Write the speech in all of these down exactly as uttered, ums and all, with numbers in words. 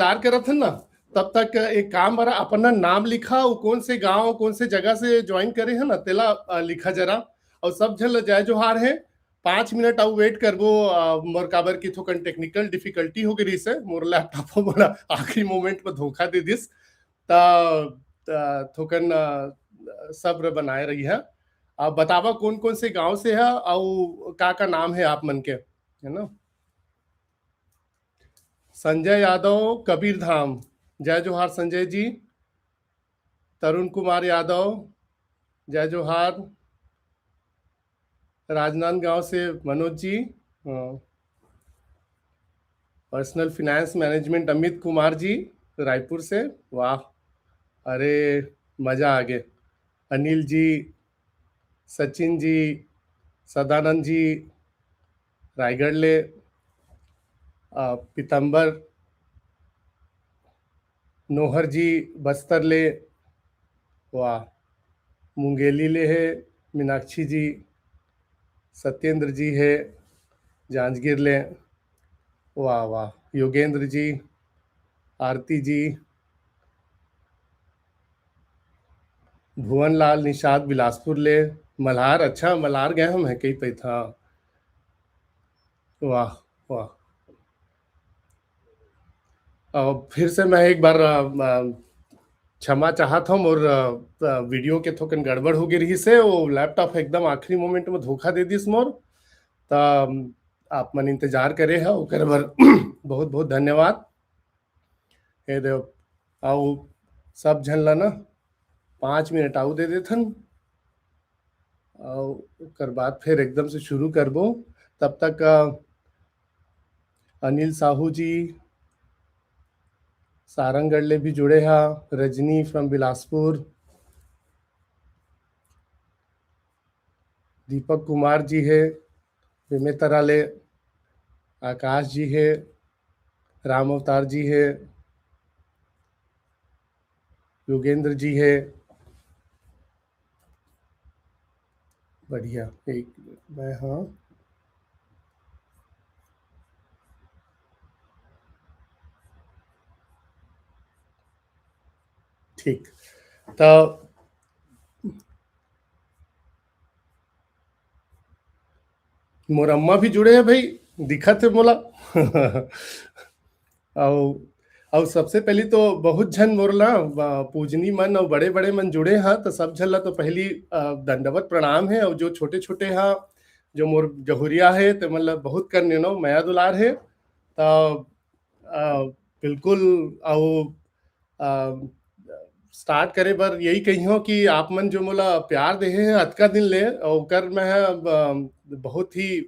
इंतजार करत हन ना, तब तक एक काम करा, अपन नाम लिखा, अउ कौन से गांव, कौन से जगह से ज्वाइन करे है ना, तेला, अ, लिखा जरा। अउ सब झन ल जय जोहार है। पाँच मिनट अउ वेट करबो, अ, मोर काबर कि थोकन टेक्निकल डिफिकल्टी हो गे रहिस हे, मोर लैपटॉप ह मोला आखिरी मोमेंट में धोखा दे दिस, त, त थोकन, अ, सब्र बनाए रहिहा। अब बतावा कौन कौन से गांव से है, अउ का का नाम है आप मन के, है ना? संजय यादव, कबीरधाम, जय जोहार संजय जी। तरुण कुमार यादव, जय जोहार। राजनांदगांव से मनोज जी, हाँ। Personal finance management Amit Kumar ji, Raipur से, वाह, अरे, मजा आ गए। अनिल जी, सचिन जी, सदानंद जी, रायगढ़ ले, अ, पीतम्बर नोहर जी, बस्तर ले, वाह, मुंगेली ले है मीनाक्षी जी, सत्येंद्र जी है जांजगीर ले, वाह, वाह, योगेंद्र जी, आरती जी, भुवन लाल निषाद बिलासपुर ले, मल्हार, अच्छा, मल्हार गए हम हैं कई पैथा। वाह, वाह। अ, फिर से मैं एक बार, अ, अ, क्षमा चाहत हूँ, मोर, अ, अ, वीडियो के थोकन गड़बड़ हो गई रहिस हे, वो लैपटॉप एकदम आखिरी मोमेंट में धोखा दे दिस मोर, त, अम, आप मन इंतजार करे ह, ओकर बर बहुत बहुत धन्यवाद। हे देव, अउ सब झन ला ना पाँच मिनट अउ दे देथन, अउ ओकर बाद फिर एकदम से शुरू करबो। तब तक, अ, अनिल साहू जी सारंगढ़ ले भी जुड़े हा, रजनी फ्रॉम बिलासपुर, दीपक कुमार जी है बेमेतरा ले, आकाश जी है, राम अवतार जी है, योगेंद्र जी है। बढ़िया, एक मिनट, मैं, हाँ, ठीक, तो मोर अम्मा भी जुड़े है भाई, दिखत है मोला। अउ, अउ सबसे पहली तो बहुत झन मोर ला, आ, पूजनी मन अउ बड़े-बड़े मन जुड़े हा, तो सब झन ला तो पहली, आ, दंडवत प्रणाम है। अउ जो छोटे-छोटे हा, जो मोर जहुरिया है, ते मन ला बहुत कन, you know, मया दुलार है। त, आ, बिल्कुल, अउ, आ, स्टार्ट करे बर यही कहियो कि आप मन जो मोला प्यार देहे हैं अतका दिन ले, ओकर मैं, आ, बहुत ही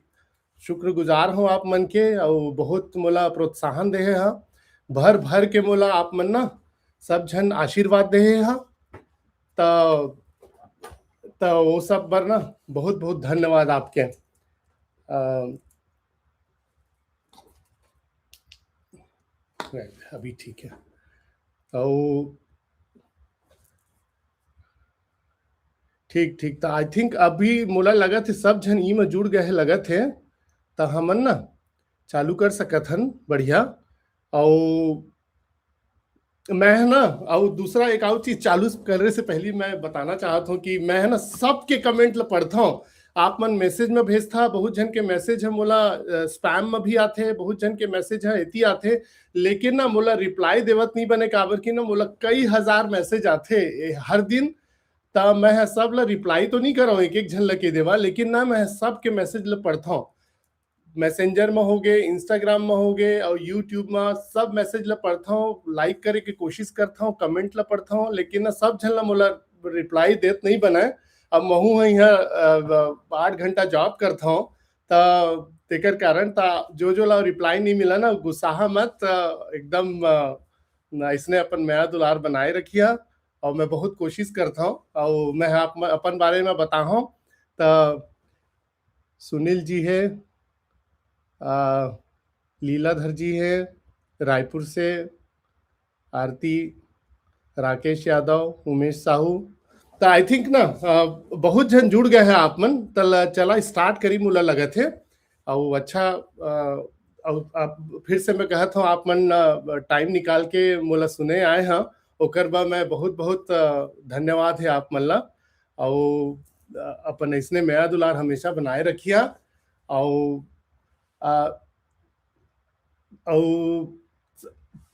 शुक्रगुजार हूँ आप मन के, अउ बहुत मोला प्रोत्साहन देहे हा, भर भर के मोला आप मन ना सब झन आशीर्वाद देहे हा, त, त वो सब बर ना बहुत बहुत धन्यवाद आपके। अ, अभी ठीक है, अउ ठीक, ठीक। त I think अभी मोला लगत हे सब झन ई म जुड़ गए हे, लगत हे, त हमन ना चालू कर सकत हन। बढ़िया। अउ मैं ह ना, अउ दूसरा एक अउ चीज चालू करे से पहली मैं बताना चाहत हूँ कि मैं ह ना सबके कमेंट ल पढ़थव। आप मन मैसेज में भेजथा, बहुत झन के मैसेज ह मोला, अ, स्पैम में भी आथे, बहुत झन के मैसेज ह एती आथे, लेकिन ना मोला रिप्लाई देवत नहीं बने, काबर कि ना मोला कई हजार मैसेज आथे ए, हर दिन। त मैं ह सब ल रिप्लाई तो नहीं करव, एक एक झन ल के देवा, लेकिन ना मैं ह सबके मैसेज ल पढ़थव। मैसेंजर म होगे, Instagram म होगे अउ YouTube म सब मैसेज ल पढ़थव, लाइक करे के कोशिश करथव, कमेंट ल पढ़थव, लेकिन ना सब झन ल मोला रिप्लाई देत नहीं बनय। अब महू ह इहाँ, अ, ब-, आठ घंटा जॉब करथव, त तेकर कारण त जो जो ला रिप्लाई नहीं मिला ना, गुस्साहा मत, अ, एकदम, अ, अइसने अपन मया दुलार बनाए रखिया। अउ मैं बहुत कोशिश करथव, अउ मैं आप म-, अपन बारे में बताहव, त सुनील जी है, आ, लीलाधर जी है, रायपुर से, आरती, राकेश यादव, उमेश साहू। त I think ना, आ, बहुत झन जुड़ गए हैं आप मन। त ल-, चला स्टार्ट करी, मोला लगत है। अउ अच्छा, आ, अउ आप, फिर से मैं कहत हूँ, आप मन, अ, टाइम निकाल के मोला सुने आए हैं, ओकर बर मैं बहुत-बहुत, अ, धन्यवाद है आप मन ला। अउ, अ, अपन अइसने मया दुलार हमेशा बनाए रखिया। अउ, अ, अउ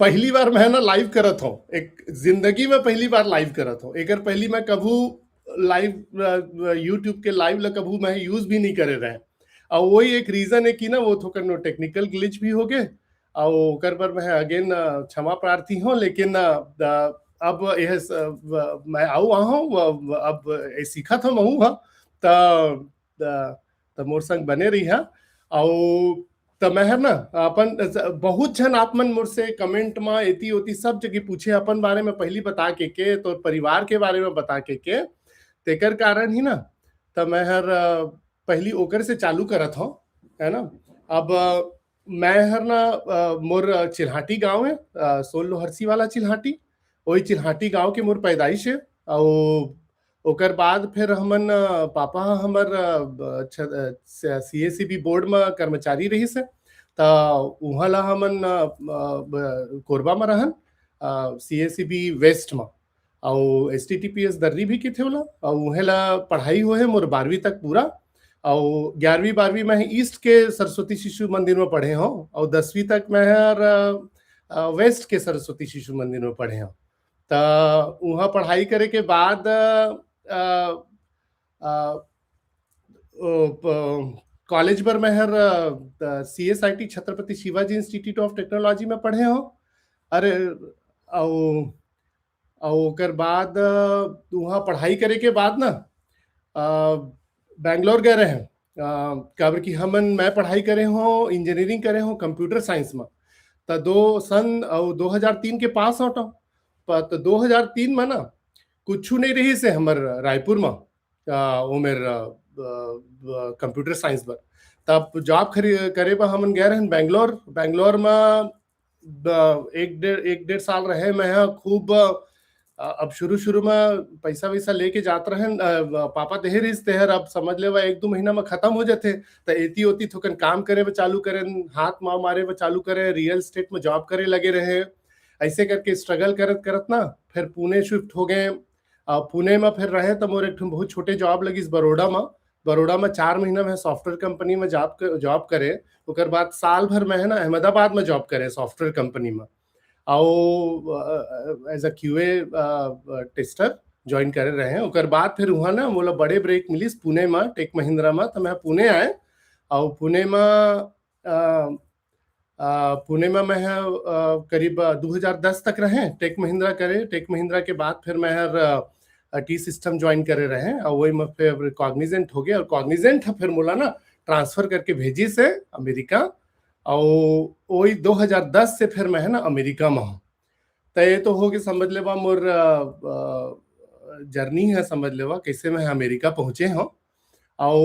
पहली बार मैं ना लाइव करत हूँ, एक जिंदगी में पहली बार लाइव करत हूँ। एकर पहली मैं कभू लाइव, अ, YouTube के लाइव ला कभू मैं यूज़ भी नहीं करे रहे। अउ वही एक रीज़न है कि ना वो थोकन टेक्निकल ग्लिच भी हो गए, अउ ओकर बर मैं अगेन, अ, क्षमा प्रार्थी हूँ, लेकिन, अ, द-, अब यह स-, व-, मैं आऊ आहूँ, व-, व-, अब ये सीखत हूँ महू ह, त, त, त मोर संग बने रही ह। अउ त मैं हर ना अपन ज-, बहुत झन आप मन मोर से कमेंट म एती ओती सब जगह पूछे, अपन बारे में पहली बता के, के तोर परिवार के बारे में बता के, के तेकर कारण ही ना, त मैं हर, अ, पहली ओकर से चालू करत हूँ, है ना? अब, अ, मैं हर ना, अ, मोर चिल्हाटी गाँव है, अ, सोन लोहरसी वाला चिल्हाटी, वही चिल्हाटी गाँव के मोर पैदाइश है। अउ ओकर बाद फिर हमन, अ, पापा ह हमर, अ, ब-, छ-, अ, स-, CACB बोर्ड म कर्मचारी रहिस हे, त उहाँ ला हमन, अ, अ, ब-, कोरबा म रहन, अ, CACB वेस्ट म, अउ STTPS दर्री भी किथे ओला, अउ उहें ला पढ़ाई होहे मोर बारहवीं तक पूरा, अउ ग्यारहवीं बारहवीं मैं ईस्ट के सरस्वती शिशु मंदिर म पढ़े हूँ, अउ दसवीं तक मैं हर, अ, अ, वेस्ट के सरस्वती शिशु मंदिर म पढ़े हूँ। त उहाँ पढ़ाई करे के बाद, अ, अ, अ, ओ, प-, कॉलेज बर मैं हर, अ, अ, CSIT Chhatrapati Shivaji institute of technology में पढ़े हूँ। अरे, अउ, अउ ओकर बाद, अ, उहाँ पढ़ाई करे के बाद ना, अ, बैंगलोर गए रहे। अ, काबर कि हमन, मैं पढ़ाई करे हूँ, इंजीनियरिंग करे हूँ कंप्यूटर साइंस में। त दो सन, अउ दो हज़ार तीन के पास आउट हूँ। प-, त दो हज़ार तीन में ना, कुछु नहीं रहिस हे हमर रायपुर में, अ, ओमेर, अ, अ, अ, कंप्यूटर साइंस बर। तब जॉब खरी-, करे बर हमन गए रहन बैंगलोर। बैंगलोर में ब-, एक डेढ़, एक डेढ़ साल रहे मैं ह, खूब, अ, अब शुरू-शुरू में पैसा वैसा लेके जात रहन, अ, ब-, पापा देहे रहिस, तेहर अब समझ लेवा एक दू महीना में खत्म हो जाथे। त एती ओती थोकन काम करे बर चालू करेन, हाथ माव मारे बर चालू करे, रियल एस्टेट में जॉब करे लगे रहे। ऐसे करके स्ट्रगल करत-करत ना, फिर पुणे शिफ्ट हो गए। अ, पुणे में फिर रहे त मोर एक ठन बहुत छोटे जॉब लगिस बड़ौदा में। बड़ौदा में चार महीना में सॉफ्टवेयर कंपनी में जॉब क-, जॉब करे। ओकर बाद साल भर में है ना अहमदाबाद में जॉब करे सॉफ्टवेयर कंपनी में। अउ, अ, अ, as uh QA, uh, uh, tester join करे रहे। ओकर बाद फिर उहाँ ना मोला बड़े ब्रेक मिलिस पुणे में, टेक महिंद्रा में, त मैं पुणे आए। अउ पुणे में, अ, अ, पुणे में मैं ह, अ, करीब, अ, दू हज़ार दस तक रहे, टेक महिंद्रा करे। टेक महिंद्रा के बाद फिर मैं हर, अ, अ, टी सिस्टम ज्वाइन करे रहे, अउ वही में फिर कॉग्निजेंट हो गए, अउ कॉग्निजेंट ह फिर मोला ना ट्रांसफर करके भेजिस हे अमेरिका, अउ वही दो हज़ार दस से फिर मैं है ना अमेरिका में हूँ। त ये तो हो गए, समझ लेवा मोर, अ, अ, जर्नी है, समझ लेवा कैसे मैं अमेरिका पहुँचे हूँ। अउ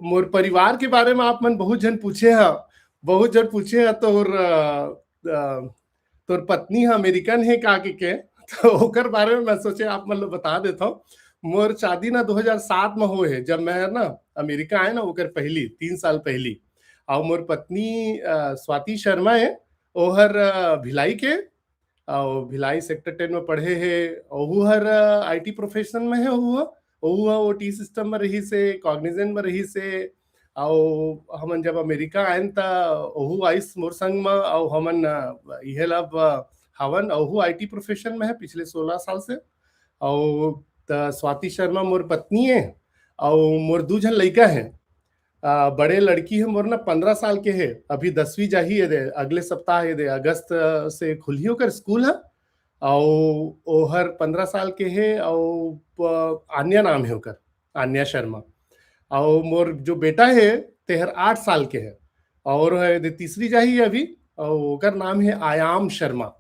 मोर परिवार के बारे में आप मन बहुत झन पूछे ह, बहुत झन पूछे ह, तोर, अ, अ, तोर पत्नी ह अमेरिकन हे का के, के? तो ओकर बारे में मैं सोचे आप मन ल बता देत हूँ। मोर शादी ना दो हज़ार सात में होए हे, जब मैं ना अमेरिका आए ना, ओकर पहली, तीन साल पहली। अउ मोर पत्नी, अ, स्वाति शर्मा हे, ओहर, अ, भिलाई के, अउ भिलाई सेक्टर टेन में पढ़े हे। ओहू हर, अ, IT प्रोफेशन में हे, ओहू ह, ओहू ह ओटी सिस्टम में रहिस हे, कॉग्निजेंट में रहिस हे। अउ हमन जब अमेरिका आएन, त ओहू आइस मोर संग में, अउ हमन, अ, इहे ला अब, अ, हवन, ओहू IT प्रोफेशन में हे पिछले सोलह साल से। अउ त स्वाति शर्मा मोर पत्नी हे, अउ मोर दू झन लइका हे। अ, बड़े लड़की हे मोर ना, पन्द्रह साल के हे, अभी दसवीं जाही ये दे, अगले सप्ताह ये दे, अगस्त से खुलही ओकर स्कूल ह। अउ ओहर पन्द्रह साल के हे, अउ प-, आन्या नाम हे ओकर, आन्या शर्मा। अउ मोर जो बेटा हे, तेहर आठ साल के हे, अउ ये दे तीसरी जाही अभी, अउ ओकर नाम हे आयाम शर्मा।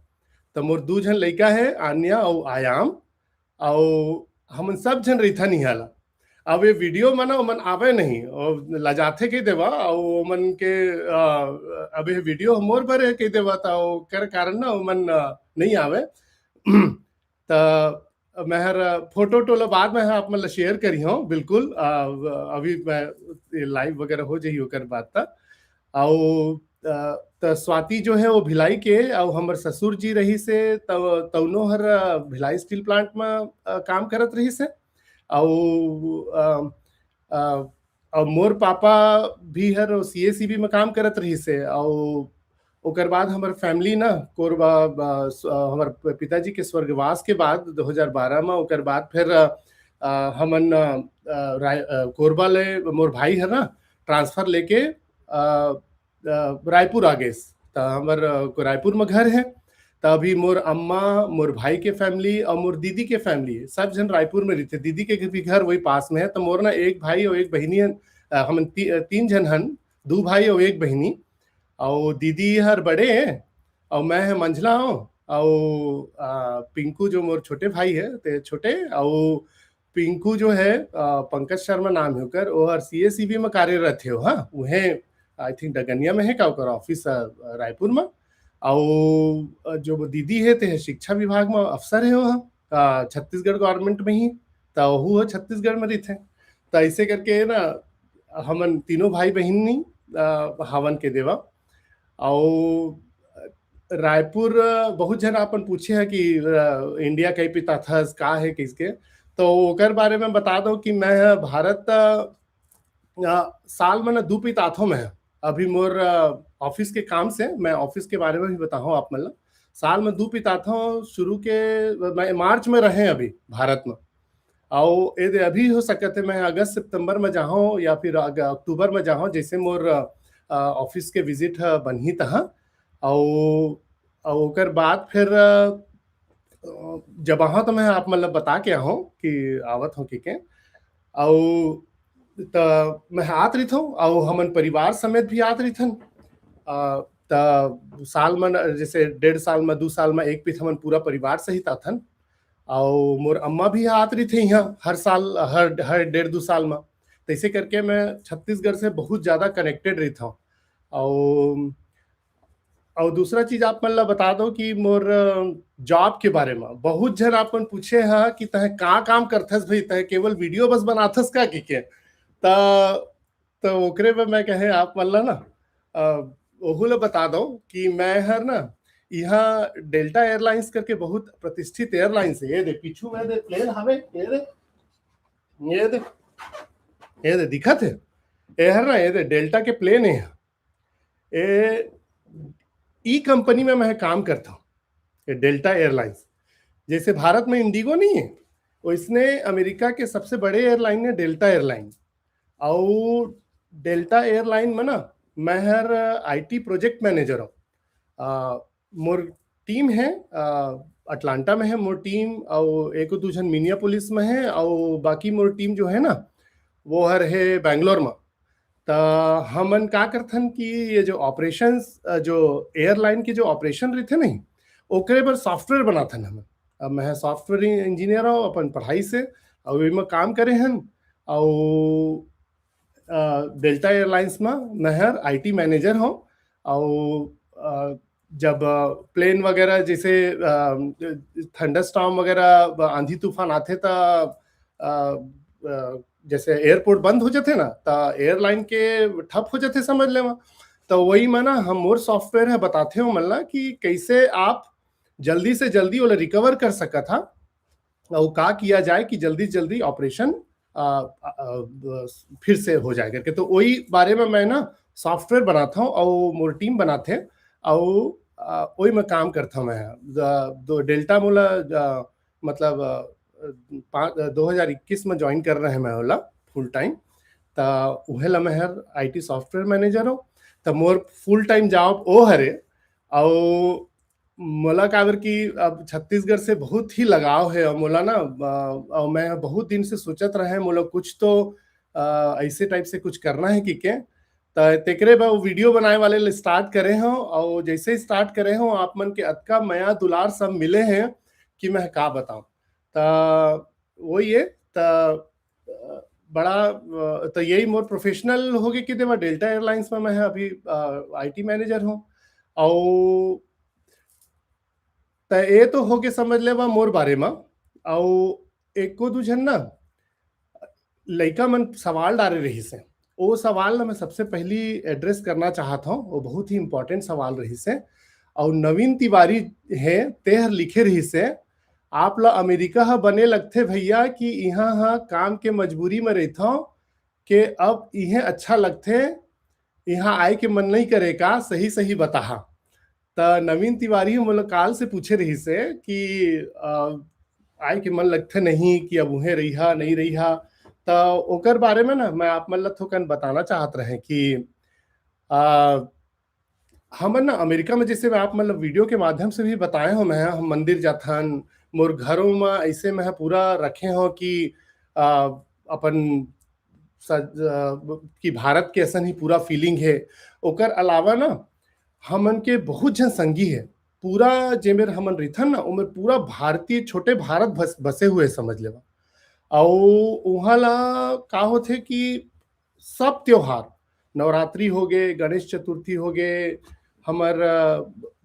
त मोर दू झन लइका हे, आन्या अउ आयाम, अउ हमन सब झन रहिथन इहाँ ला। अब ये वीडियो में ना ओमन आवे नहीं, अउ लजाथे कह देवा, अउ ओमन के, अ, अब ये वीडियो मोर बर हे कह देवा, त ओकर कारण ना ओमन, अ, नहीं आवे। त मैं हर फोटो वोटो ला बाद में आप मन ला शेयर करी हूँ, बिल्कुल। अ, अभी मैं ये लाइव वगैरह हो जाही ओकर बाद त। अउ त, त स्वाति जो है वो भिलाई के, अउ हमर ससुर जी रहिस हे, त, तउनो हर, अ, भिलाई स्टील प्लांट म, अ, काम करत रहिस हे। अउ, अ, अ, अउ मोर पापा भी हर सीएसीबी म काम करत रहिस हे। अउ ओकर बाद हमर फैमिली ना कोरबा, अ, स-, अ, हमर प-, पिताजी के स्वर्गवास के बाद दो हज़ार बारह म, ओकर बाद फिर, अ, अ, हमन, अ, अ, राय-, अ, कोरबा ले मोर भाई हर ना ट्रांसफर लेके, अ, अ, रायपुर आ गेस। त हमर, अ, को रायपुर म घर हे। त अभी मोर अम्मा, मोर भाई के फैमिली अउ मोर दीदी के फैमिली, सब झन रायपुर म रहिथे। दीदी के भी घर वही पास म हे। त मोर ना एक भाई अउ एक बहिनी हन, अ, हमन ती-, अ, तीन झन हन, दू भाई अउ एक बहिनी। अउ दीदी हर बड़े हे, अउ मैं ह मंझला हूँ, अउ, अ, पिंकू जो मोर छोटे भाई हे, ते छोटे, अउ पिंकू जो है, अ, पंकज शर्मा नाम है ओकर, वो हर सीएसीबी में कार्यरत है, हाँ, उहे, I think, डगनिया में है का ओकर ऑफिस, अ, रायपुर में। अउ, अ, जो वो दीदी है, ते है शिक्षा विभाग में अफसर है वो, अ, छत्तीसगढ़ गवर्नमेंट में ही, त ओहू ह छत्तीसगढ़ में रहिथे। त ऐसे करके ना, हमन तीनों भाई बहिन नी, अ, हावन के देवा। अउ रायपुर, अ, बहुत झन आपन पूछे है कि, अ, इंडिया कई पिताथस, का है किसके? तो ओकर बारे में बता दो कि मैं ह भारत, अ, अ, साल में ना दू पिताथों में है। अभी मोर, अ, ऑफिस के काम से, मैं ऑफिस के बारे में भी बताहूँ आप मन ला। साल में दू पिताथों शुरू के, मैं मार्च में रहे अभी भारत में। अउ ए दे अभी हो सकत है मैं अगस्त सितंबर में जाहूँ या फिर अग-, अक्टूबर में जाहूँ, जैसे मोर, अ, अ, ऑफिस के विजिट ह बनही तहाँ। अउ, अउ ओकर बाद फिर, अ, अ, जब आहा तो मैं आप मतलब बता के आहूँ कि आवत हूँ कि के। अउ त मैं आत रहिथौं, अउ हमन परिवार समेत भी आत रहिथन। अ, त साल में, जैसे डेढ़ साल में, दू साल में एक पीत हमन पूरा परिवार सहित आथन। अउ मोर अम्मा भी आत रहिथे इहाँ हर साल, हर, हर डेढ़ दू साल में। तैसे करके मैं छत्तीसगढ़ से बहुत ज्यादा कनेक्टेड रहिथौं। अउ, अउ दूसरा चीज आप मन ला बता दो कि मोर, अ, जॉब के बारे में बहुत झन आप मन पूछे हा कि तहे का काम करथस भाई, तहे केवल वीडियो बस बनाथस का कि के? त, त ओकरे में मैं कहे आप मन ला ना, अ, ओहू ला बता दो कि मैं हर ना इहाँ डेल्टा एयरलाइंस करके बहुत प्रतिष्ठित एयरलाइंस है। ये दे पीछू में दे प्लेन हवे, ये दे, ये दे, ये दे दिखत है, ये हर ना, ये दे डेल्टा के प्लेन है। ए, ई कंपनी में मैं काम करता हूँ, ये डेल्टा एयरलाइंस। जैसे भारत में इंडिगो नहीं है, वैसने अमेरिका के सबसे बड़े एयरलाइन है डेल्टा एयरलाइन। अउ डेल्टा एयरलाइन में ना मैं हर आईटी प्रोजेक्ट मैनेजर हूँ। अ, मोर टीम है, अ, अटलांटा में है मोर टीम, अउ एको दू झन मिनियापोलिस में है, अउ बाकी मोर टीम जो है ना, वो हर है बैंगलोर में। त हमन का करथन कि ये जो ऑपरेशंस, अ, जो एयरलाइन के जो ऑपरेशन रहिथे नहीं, ओकरे बर सॉफ्टवेयर बनाथन हमन। अब मैं सॉफ्टवेयर इंजीनियर हूँ अपन पढ़ाई से, अउ एमा काम करे हन, अउ, अ, डेल्टा एयरलाइंस में मैं हर आईटी मैनेजर हूँ, अउ, अ, जब, अ, प्लेन वगैरह जैसे, अ, थंडरस्टॉर्म वगैरह, आंधी तूफान आथे त, अ, अ, जैसे एयरपोर्ट बंद हो जाथे ना, त एयरलाइन के ठप हो जाथे, समझ लेवा। त वही में ना हम मोर सॉफ्टवेयर है बताथे ओमन ला कि कैसे आप जल्दी से जल्दी ओला रिकवर कर सकत हा, अउ का किया जाए कि जल्दी से जल्दी ऑपरेशन, अ, अ, अ, फिर से हो जाए करके। तो वही बारे में मैं ना सॉफ्टवेयर बनाता हूँ अउ मोर टीम बनाथे अउ, अ, वही में काम करता हूँ मैं। द-, दो डेल्टा मोला, अ, मतलब, अ, पाँच, अ, दो हज़ार इक्कीस में ज्वाइन करे रहें मैं ओला फुल टाइम। त उहे ला मैं हर आईटी सॉफ्टवेयर मैनेजर हूँ। त मोर फुल टाइम जॉब ओ हरे। अउ मोला काबर कि अब छत्तीसगढ़ से बहुत ही लगाव है, अउ मोला ना, अ, अउ मैं बहुत दिन से सोचत रहें, मोला कुछ तो, अ, ऐसे टाइप से कुछ करना है कि के, त तेकरे बर वीडियो बनाए वाले ले स्टार्ट करे हूँ, अउ जैसे ही स्टार्ट करे हूँ, आप मन के अतका मया दुलार सब मिले हैं कि मैं का बताऊँ। त वही है, त, अ, बड़ा, अ, त यही मोर प्रोफेशनल हो गए कि देवा डेल्टा एयरलाइंस में मैं अभी, अ, आईटी मैनेजर हूँ। अउ त ए तो हो गए समझ लेवा मोर बारे में। अउ एको दू झन ना लइका मन सवाल डारे रहिस हे ओ सवाल ला मैं सबसे पहली address करना चाहत हौं, वो बहुत ही important सवाल रहिस हे। अउ नवीन तिवारी हे, तेहर लिखे रहिस हे, "आप ला अमेरिका ह बने लगथे भैया कि इहाँ ह काम के मजबूरी में रहिथौं, के अब इहें अच्छा लगथे, इहाँ आए के मन नइ करे का, सही सही बताहा।" त नवीन तिवारी ह मोला काल से पूछे रहिस हे कि, अ, आए के मन लगथे नहीं कि अब उहें रहिहा, नइ रहिहा। त ओकर बारे में ना मैं आप मन ला थोकन बताना चाहत रहें कि, अ, हमन ना अमेरिका में, जैसे मैं आप मन ला video के माध्यम से भी बताए हौं, मैं हम मंदिर जाथन, मोर घरों में ऐसे मैं पूरा रखे हौं कि, अ, अपन सज-, अ, कि भारत के असन ही पूरा feeling हे। ओकर अलावा ना हमन के बहुत झन संगी हे, पूरा जेमेर हमन रहिथन ना, ओमेर पूरा भारतीय, छोटे भारत बस-, बसे हुए समझ लेवा। अउ उहाँ ला का होथे कि सब त्योहार, नवरात्रि होगे, गणेश चतुर्थी होगे, हमर, अ,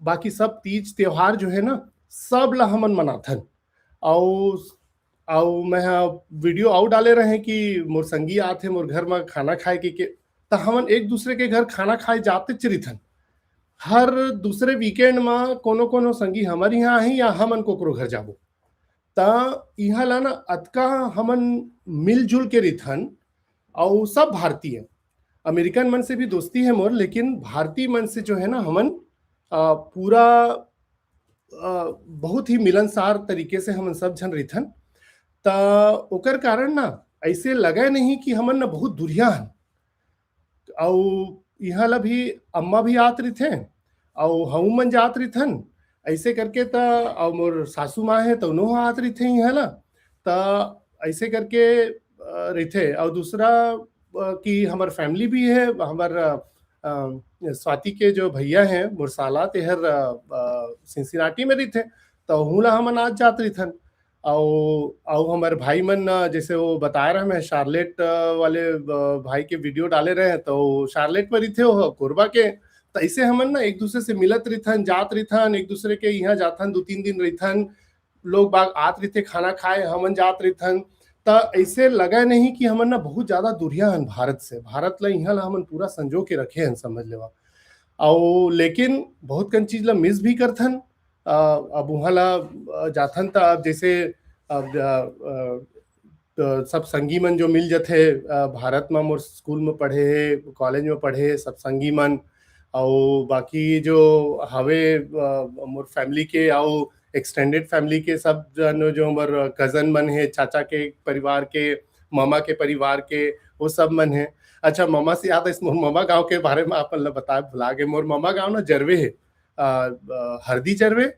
बाकी सब तीज त्योहार जो हे ना, सब ला हमन मनाथन। अउ, अउ मैं ह video अउ डाले रहें कि मोर संगी आथे मोर घर म खाना खाए के, के, त हमन एक दूसरे के घर खाना खाए जातेच रहिथन। हर दूसरे weekend म कोनो-कोनो संगी हमर इहाँ आही या हमन कोकरो घर जाबो। त इहाँ ला ना अतका हमन मिलजुल के रहिथन, अउ सब भारतीय, अमेरिकन मन से भी दोस्ती हे मोर, लेकिन भारतीय मन से जो हे ना हमन, अ, पूरा, अ, बहुत ही मिलनसार तरीके से हमन सब झन रहिथन। त ओकर कारण ना ऐसे लगे नहीं कि हमन ना बहुत दुरिहा हन। अउ इहाँ ला भी अम्मा भी आत रहिथे, अउ हमू मन जात रहिथन। ऐसे करके त, अउ मोर सासू माँ हे, तउनो ह आत रहिथे इहाँ ला। त ऐसे करके, अ, रहिथे। अउ दूसरा, अ, कि हमर family भी हे, हमर, अ, अ, स्वाति के जो भैया हे, मोर साला, तेहर, अ, अ, सिंसिनाटी में रहिथे, त उहू ला हमन आत जात रहिथन। अउ, अउ हमर भाई मन, अ, जैसे वो बताए रहे, मैं शार्लेट, अ, वाले, अ, भाई के video डाले रहे, त वो शार्लेट में रहिथे, वो कोरबा के। त ऐसे हमन ना एक दूसरे से मिलत रहिथन, जात रहिथन, एक दूसरे के इहाँ जाथन, दू तीन दिन रहिथन, लोग बाग आत रहिथे खाना खाए, हमन जात रहिथन। त ऐसे लगे नहीं कि हमन ना बहुत ज्यादा दुरिहा हन भारत से। भारत ला, इहाँ ला हमन पूरा संजो के रखे हन, समझ लेवा। अउ लेकिन बहुत कन चीज ला miss भी करथन। अ, अब उहाँ ला, अ, जाथन त अब जैसे अब, अ, अ, त सब संगी मन जो मिल जथे, अ, भारत म मोर school म पढ़े हे, college म पढ़े हे, सब संगी मन, अउ बाकी जो हवे, अ, मोर family के अउ extended family के सब जन, जो हमर cousin मन हे, चाचा के परिवार के, मामा के परिवार के, वो सब मन हे। अच्छा, मामा से याद आइस, मोर मामा गाँव के बारे में आप मन ल बताए भुला गे। मोर मामा गाँव ना जरवे हे, अ, अ, हरदी जरवे,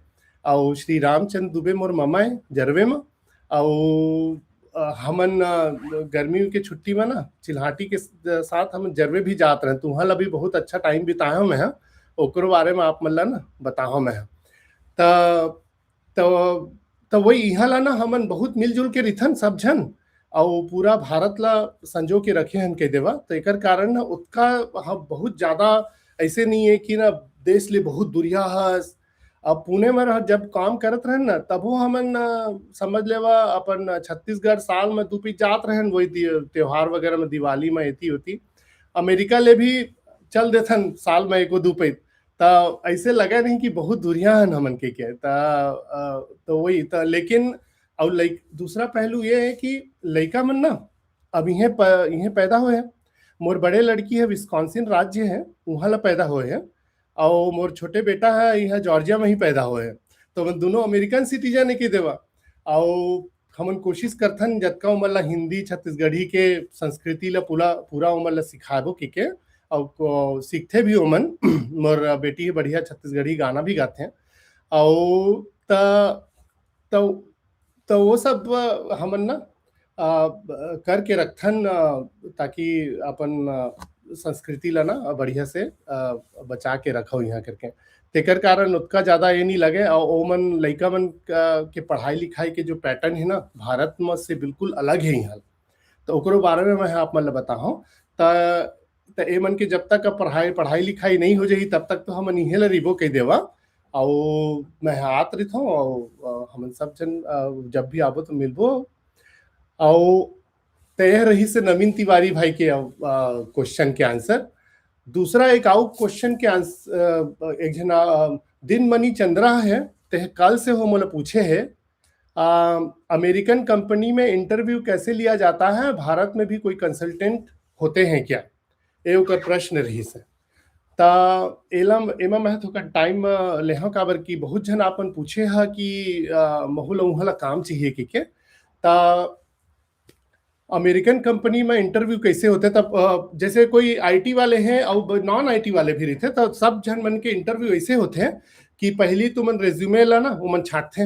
अउ श्री रामचंद्र दुबे मोर मामा हे जरवे म। अउ, अ, हमन, अ, गर्मी के छुट्टी में ना चिल्हाटी के स-, साथ हमन जरवे भी जात रहेन, त उहाँ ला भी बहुत अच्छा time बिताए हौं मैं ह, ओकरो बारे में आप मन ला ना बताहौं मैं ह। त, त, त वही इहाँ ला ना हमन बहुत मिलजुल के रहिथन सब झन, अउ पूरा भारत ला संजो के रखे हन कह देवा। त एकर कारण ना ओतका ह-, बहुत ज्यादा ऐसे नहीं है कि ना देश ले बहुत दुरिहा हस। अब पुणे में रह-, जब काम करत रहेन ना, तभो हमन, अ, समझ लेवा अपन छत्तीसगढ़ साल में दू पइत जात रहेन, वही दि-, त्योहार वगैरह में, दिवाली में, एती ओती। अमेरिका ले भी चल देथन साल में एको दू पइत। त ऐसे लगे नहीं कि बहुत दुरिहा हन हमन के, के। त, अ, त वही, त लेकिन, अउ लइक-, दूसरा पहलू ये है कि लइका मन ना अब इहें प-, इहें पैदा होए हैं। मोर बड़े लड़की है, विस्कॉन्सिन राज्य है, उहाँ ला पैदा होए है, अउ मोर छोटे बेटा है, इहाँ जॉर्जिया में ही पैदा होए है। तो हमन दोनों अमेरिकन citizen है कि देवा। अउ हमन कोशिश करथन जतका ओमन ला हिंदी, छत्तीसगढ़ी के संस्कृति ला पूरा, पूरा ओमन ला सिखाबो कि के, अउ को-, सीखथे भी ओमन। मोर बेटी है बढ़िया छत्तीसगढ़ी गाना भी गाथे। अउ त, त त वो सब, अ, हमन ना, अ, ब-, करके रखथन, अ, ताकि अपन, अ, संस्कृति ला ना बढ़िया से, अ, बचा के रखव इहाँ करके। तेकर कारण ओतका ज्यादा ये नहीं लगे, अउ ओमन लइका मन क-, के पढ़ाई लिखाई के जो pattern है ना, भारत म से बिल्कुल अलग है इहाँ। त ओकरो बारे में मैं आप मन ल बताहूँ। त, त ए मन के जब तक अब पढ़ाई, पढ़ाई लिखाई नहीं हो जाही, तब तक तो हमन इहें ल रहिबो कह देवा। अउ मैं ह आत रहिथौं, अउ, अ, हमन सब झन, अ, जब भी आबो तो मिलबो। अउ त यह रहिस नवीन तिवारी भाई के, अ, क्वेश्चन के आंसर। दूसरा एक आउ क्वेश्चन के आंस-, अ, एक झन, अ, दिनमणि चंद्रा हे, ते कल से हो मोला पूछे हे, अ, अमेरिकन कंपनी में इंटरव्यू कैसे लिया जाता है, भारत में भी कोई कंसल्टेंट होते हैं क्या? ये ओकर प्रश्न रहिस हे। त एला, एमा मैं थोकन टाइम, अ, लेहूं, काबर कि बहुत झन आपन पूछे ह कि, अ, महू ल उहां ला काम चाहिए कहिके। त अमेरिकन कंपनी में इंटरव्यू कैसे होथे? तब, अ, जैसे कोई आईटी वाले हैं अउ ब-, नॉन आईटी वाले भी रहिथे, त सब झन मन के इंटरव्यू ऐसे होथे कि पहली तुमन रेज्यूमे ला ना, ओमन छांटथे।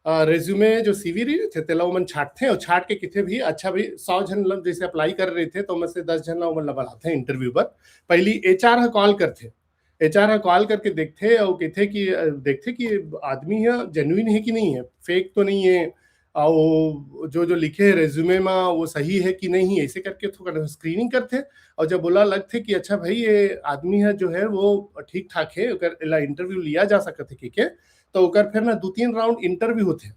अ, रेज्यूमे जो सीवी रहिथे, तेला ओमन छांटथे अउ छांट के किथे भी, अच्छा भी, सौ झन ल जैसे अप्लाई करे रहिथे, त ओमन से दस झन ला ओमन ला बुलाथे इंटरव्यू बर। पहली एचआर ह कॉल करथे, एचआर ह कॉल करके देखथे अउ कहिथे कि, अ, देखथे कि आदमी ह जेन्युइन हे कि नहीं हे, फेक तो नहीं हे, अउ जो, जो लिखे हे रेज्यूमे मा, वो सही हे कि नहीं हे, ऐसे करके थोड़ा स्क्रीनिंग करथे। अउ जब बोला लगथे कि अच्छा भाई, ये आदमी ह जो हे वो ठीक ठाक हे, ओकर, एला इंटरव्यू लिया जा सकत हे कहिके, त ओकर फिर ना दू तीन राउंड इंटरव्यू होथे,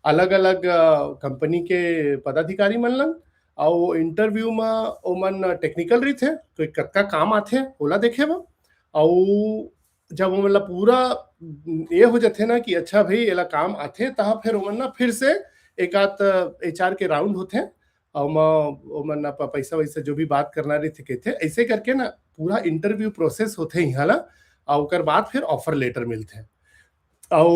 अलग-अलग, अ, कंपनी के पदाधिकारी मन लंग, अउ इंटरव्यू म ओमन टेक्निकल रहिथे, कोई कतका काम आथे, ओला देखे बर। अउ जब ओमन ला पूरा ये हो जाथे ना कि अच्छा भाई, एला काम आथे, तहाँ फिर ओमन ना फिर से एक आध एचआर के राउंड होथे, अउ ओमा ओमन ना प-, पैसा वैसा जो भी बात करना रहिथे, कहिथे। ऐसे करके ना पूरा इंटरव्यू प्रोसेस होथे इहाँ ला, अउ ओकर बाद फिर ऑफर लेटर मिलथे। अउ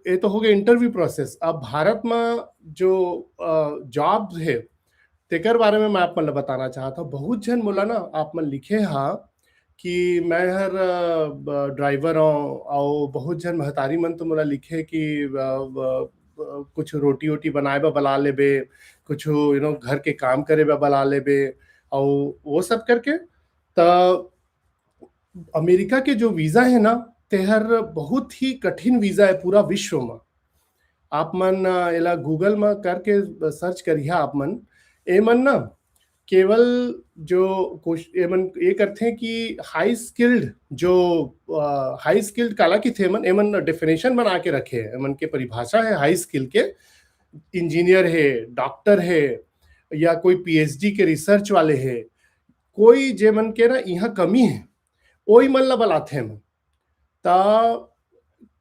ये तो हो गए इंटरव्यू प्रोसेस। अब भारत में जो, अ, जॉब हे, तेकर बारे में मैं आप मन ल बताना चाहत हूँ। बहुत झन मोला ना आप मन लिखे हा कि मैं हर, अ, ब-, ड्राइवर हूँ, अउ बहुत झन महतारी मन तो मोला लिखे कि, अ, ब-, ब-, कुछ रोटी-वोटी बनाए बर बला लेबे, कुछ, you know, घर के काम करे बर बला लेबे, अउ वो सब करके। त अमेरिका के जो वीजा हे ना, तेहर बहुत ही कठिन वीजा हे पूरा विश्व म। आप मन, अ, एला Google म करके सर्च करिहा आप मन। ए मन ना केवल जो कोश-, ए मन ये करथे कि हाई स्किल्ड जो, अ, हाई स्किल्ड काला किथे, ए मन, ए मन डेफिनेशन बना के रखे हे, ए मन के परिभाषा हे हाई स्किल के, इंजीनियर हे, डॉक्टर हे, या कोई पीएचडी के रिसर्च वाले हे, कोई जे मन के ना इहाँ कमी हे, ओई मन ला बलाथे ए मन। त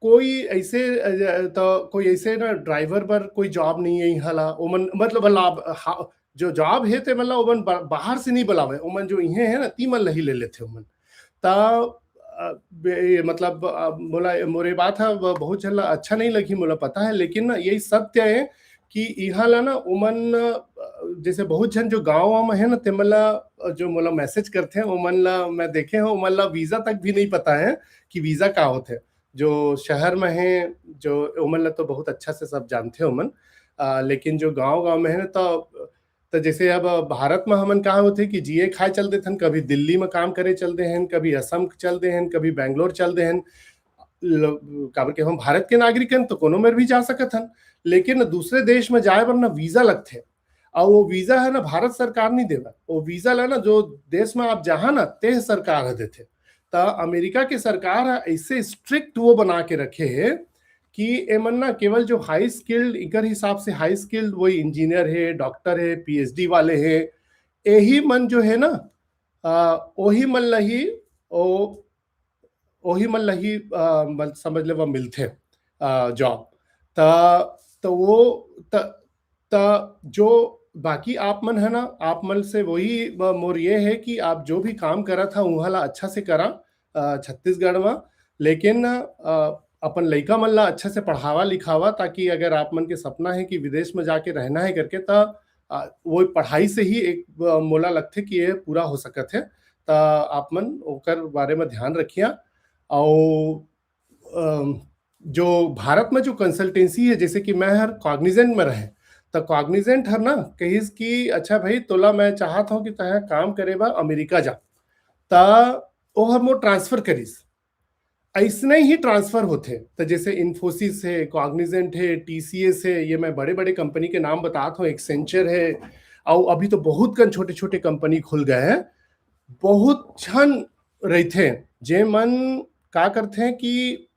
कोई ऐसे, अ, त कोई ऐसे ना ड्राइवर बर कोई जॉब नहीं हे इहाँ ला, ओमन मतलब ला, हा, जो जॉब हे ते मतलब ओमन बा-, बाहर से नहीं बुलावे, ओमन जो इहें हे ना ती मन ला ही ले लेथे ओमन। त, अ, बे-, मतलब, अ, मोला, मोर ये बात ह ब-, बहुत झन ला अच्छा नहीं लगी, मोला पता हे, लेकिन ना यही सत्य हे कि इहाँ ला ना ओमन, अ, जैसे बहुत झन जो गाँव वाँव में हे ना, ते मन ला, अ, जो मोला मैसेज करथे, ओमन ला मैं देखे हूँ, ओमन ला वीजा तक भी नहीं पता हे कि वीजा का होथे। जो शहर में हे, जो ओमन ला तो बहुत अच्छा से सब जानथे ओमन। अ, लेकिन जो गाँव-गाँव में हे ना, त, त जैसे अब भारत में हमन का होथे कि जिए खाए चल देथन, कभी दिल्ली में काम करे चल दे हन, कभी असम चल दे हन, कभी बैंगलोर चल दे हन। ल-, काबर के हम भारत के नागरिक हन, तो कोनो मेर भी जा सकत हन। लेकिन दूसरे देश में जाए बर ना वीजा लगथे, अउ वो वीजा हे ना भारत सरकार नहीं देवय, वो वीजा ला ना जो देश में आप जाहा ना, ते सरकार ह देथे। त अमेरिका के सरकार ह ऐसे स्ट्रिक्ट वो बना के रखे हे कि ए मन ना केवल जो हाई स्किल्ड, इकर हिसाब से हाई स्किल्ड वही इंजीनियर हे, डॉक्टर हे, पीएचडी वाले हे, एही मन जो हे ना, अ, ओही मन ला ही, ओ, ओही मन ला ही, अ, मल-, समझ ले वो मिलथे, अ, जॉब। त, त वो, त, त जो बाकी आप मन हे ना, आप मन से वही, अ, मोर ये हे कि आप जो भी काम करत हा, उहाँ ला अच्छा से करा, अ, छत्तीसगढ़ में, लेकिन, अ, अपन लइका मन ला अच्छा से पढ़ावा लिखावा, ताकि अगर आप मन के सपना हे कि विदेश में जाके रहना हे करके, त, अ, वो पढ़ाई से ही एक, अ, मोला लगथे कि ये पूरा हो सकत हे। त आप मन ओकर बारे में ध्यान रखिया। अउ, अ, जो भारत में जो कंसल्टेंसी हे, जैसे कि मैं हर कॉग्निजेंट में रहे, त कॉग्निजेंट हर ना कहिस कि अच्छा भाई, तोला मैं चाहत हूँ कि तैं काम करे बर अमेरिका जा। त ओहर मोर ट्रांसफर करिस। अइसने ही ट्रांसफर होथे। त जैसे Infosys हे, कॉग्निजेंट हे, टीसीएस हे, ये मैं बड़े-बड़े कंपनी के नाम बतात हूँ, Accenture हे, अउ अभी तो बहुत कन छोटे-छोटे कंपनी खुल गए हैं। बहुत झन रहिथे, जे मन का करथे कि,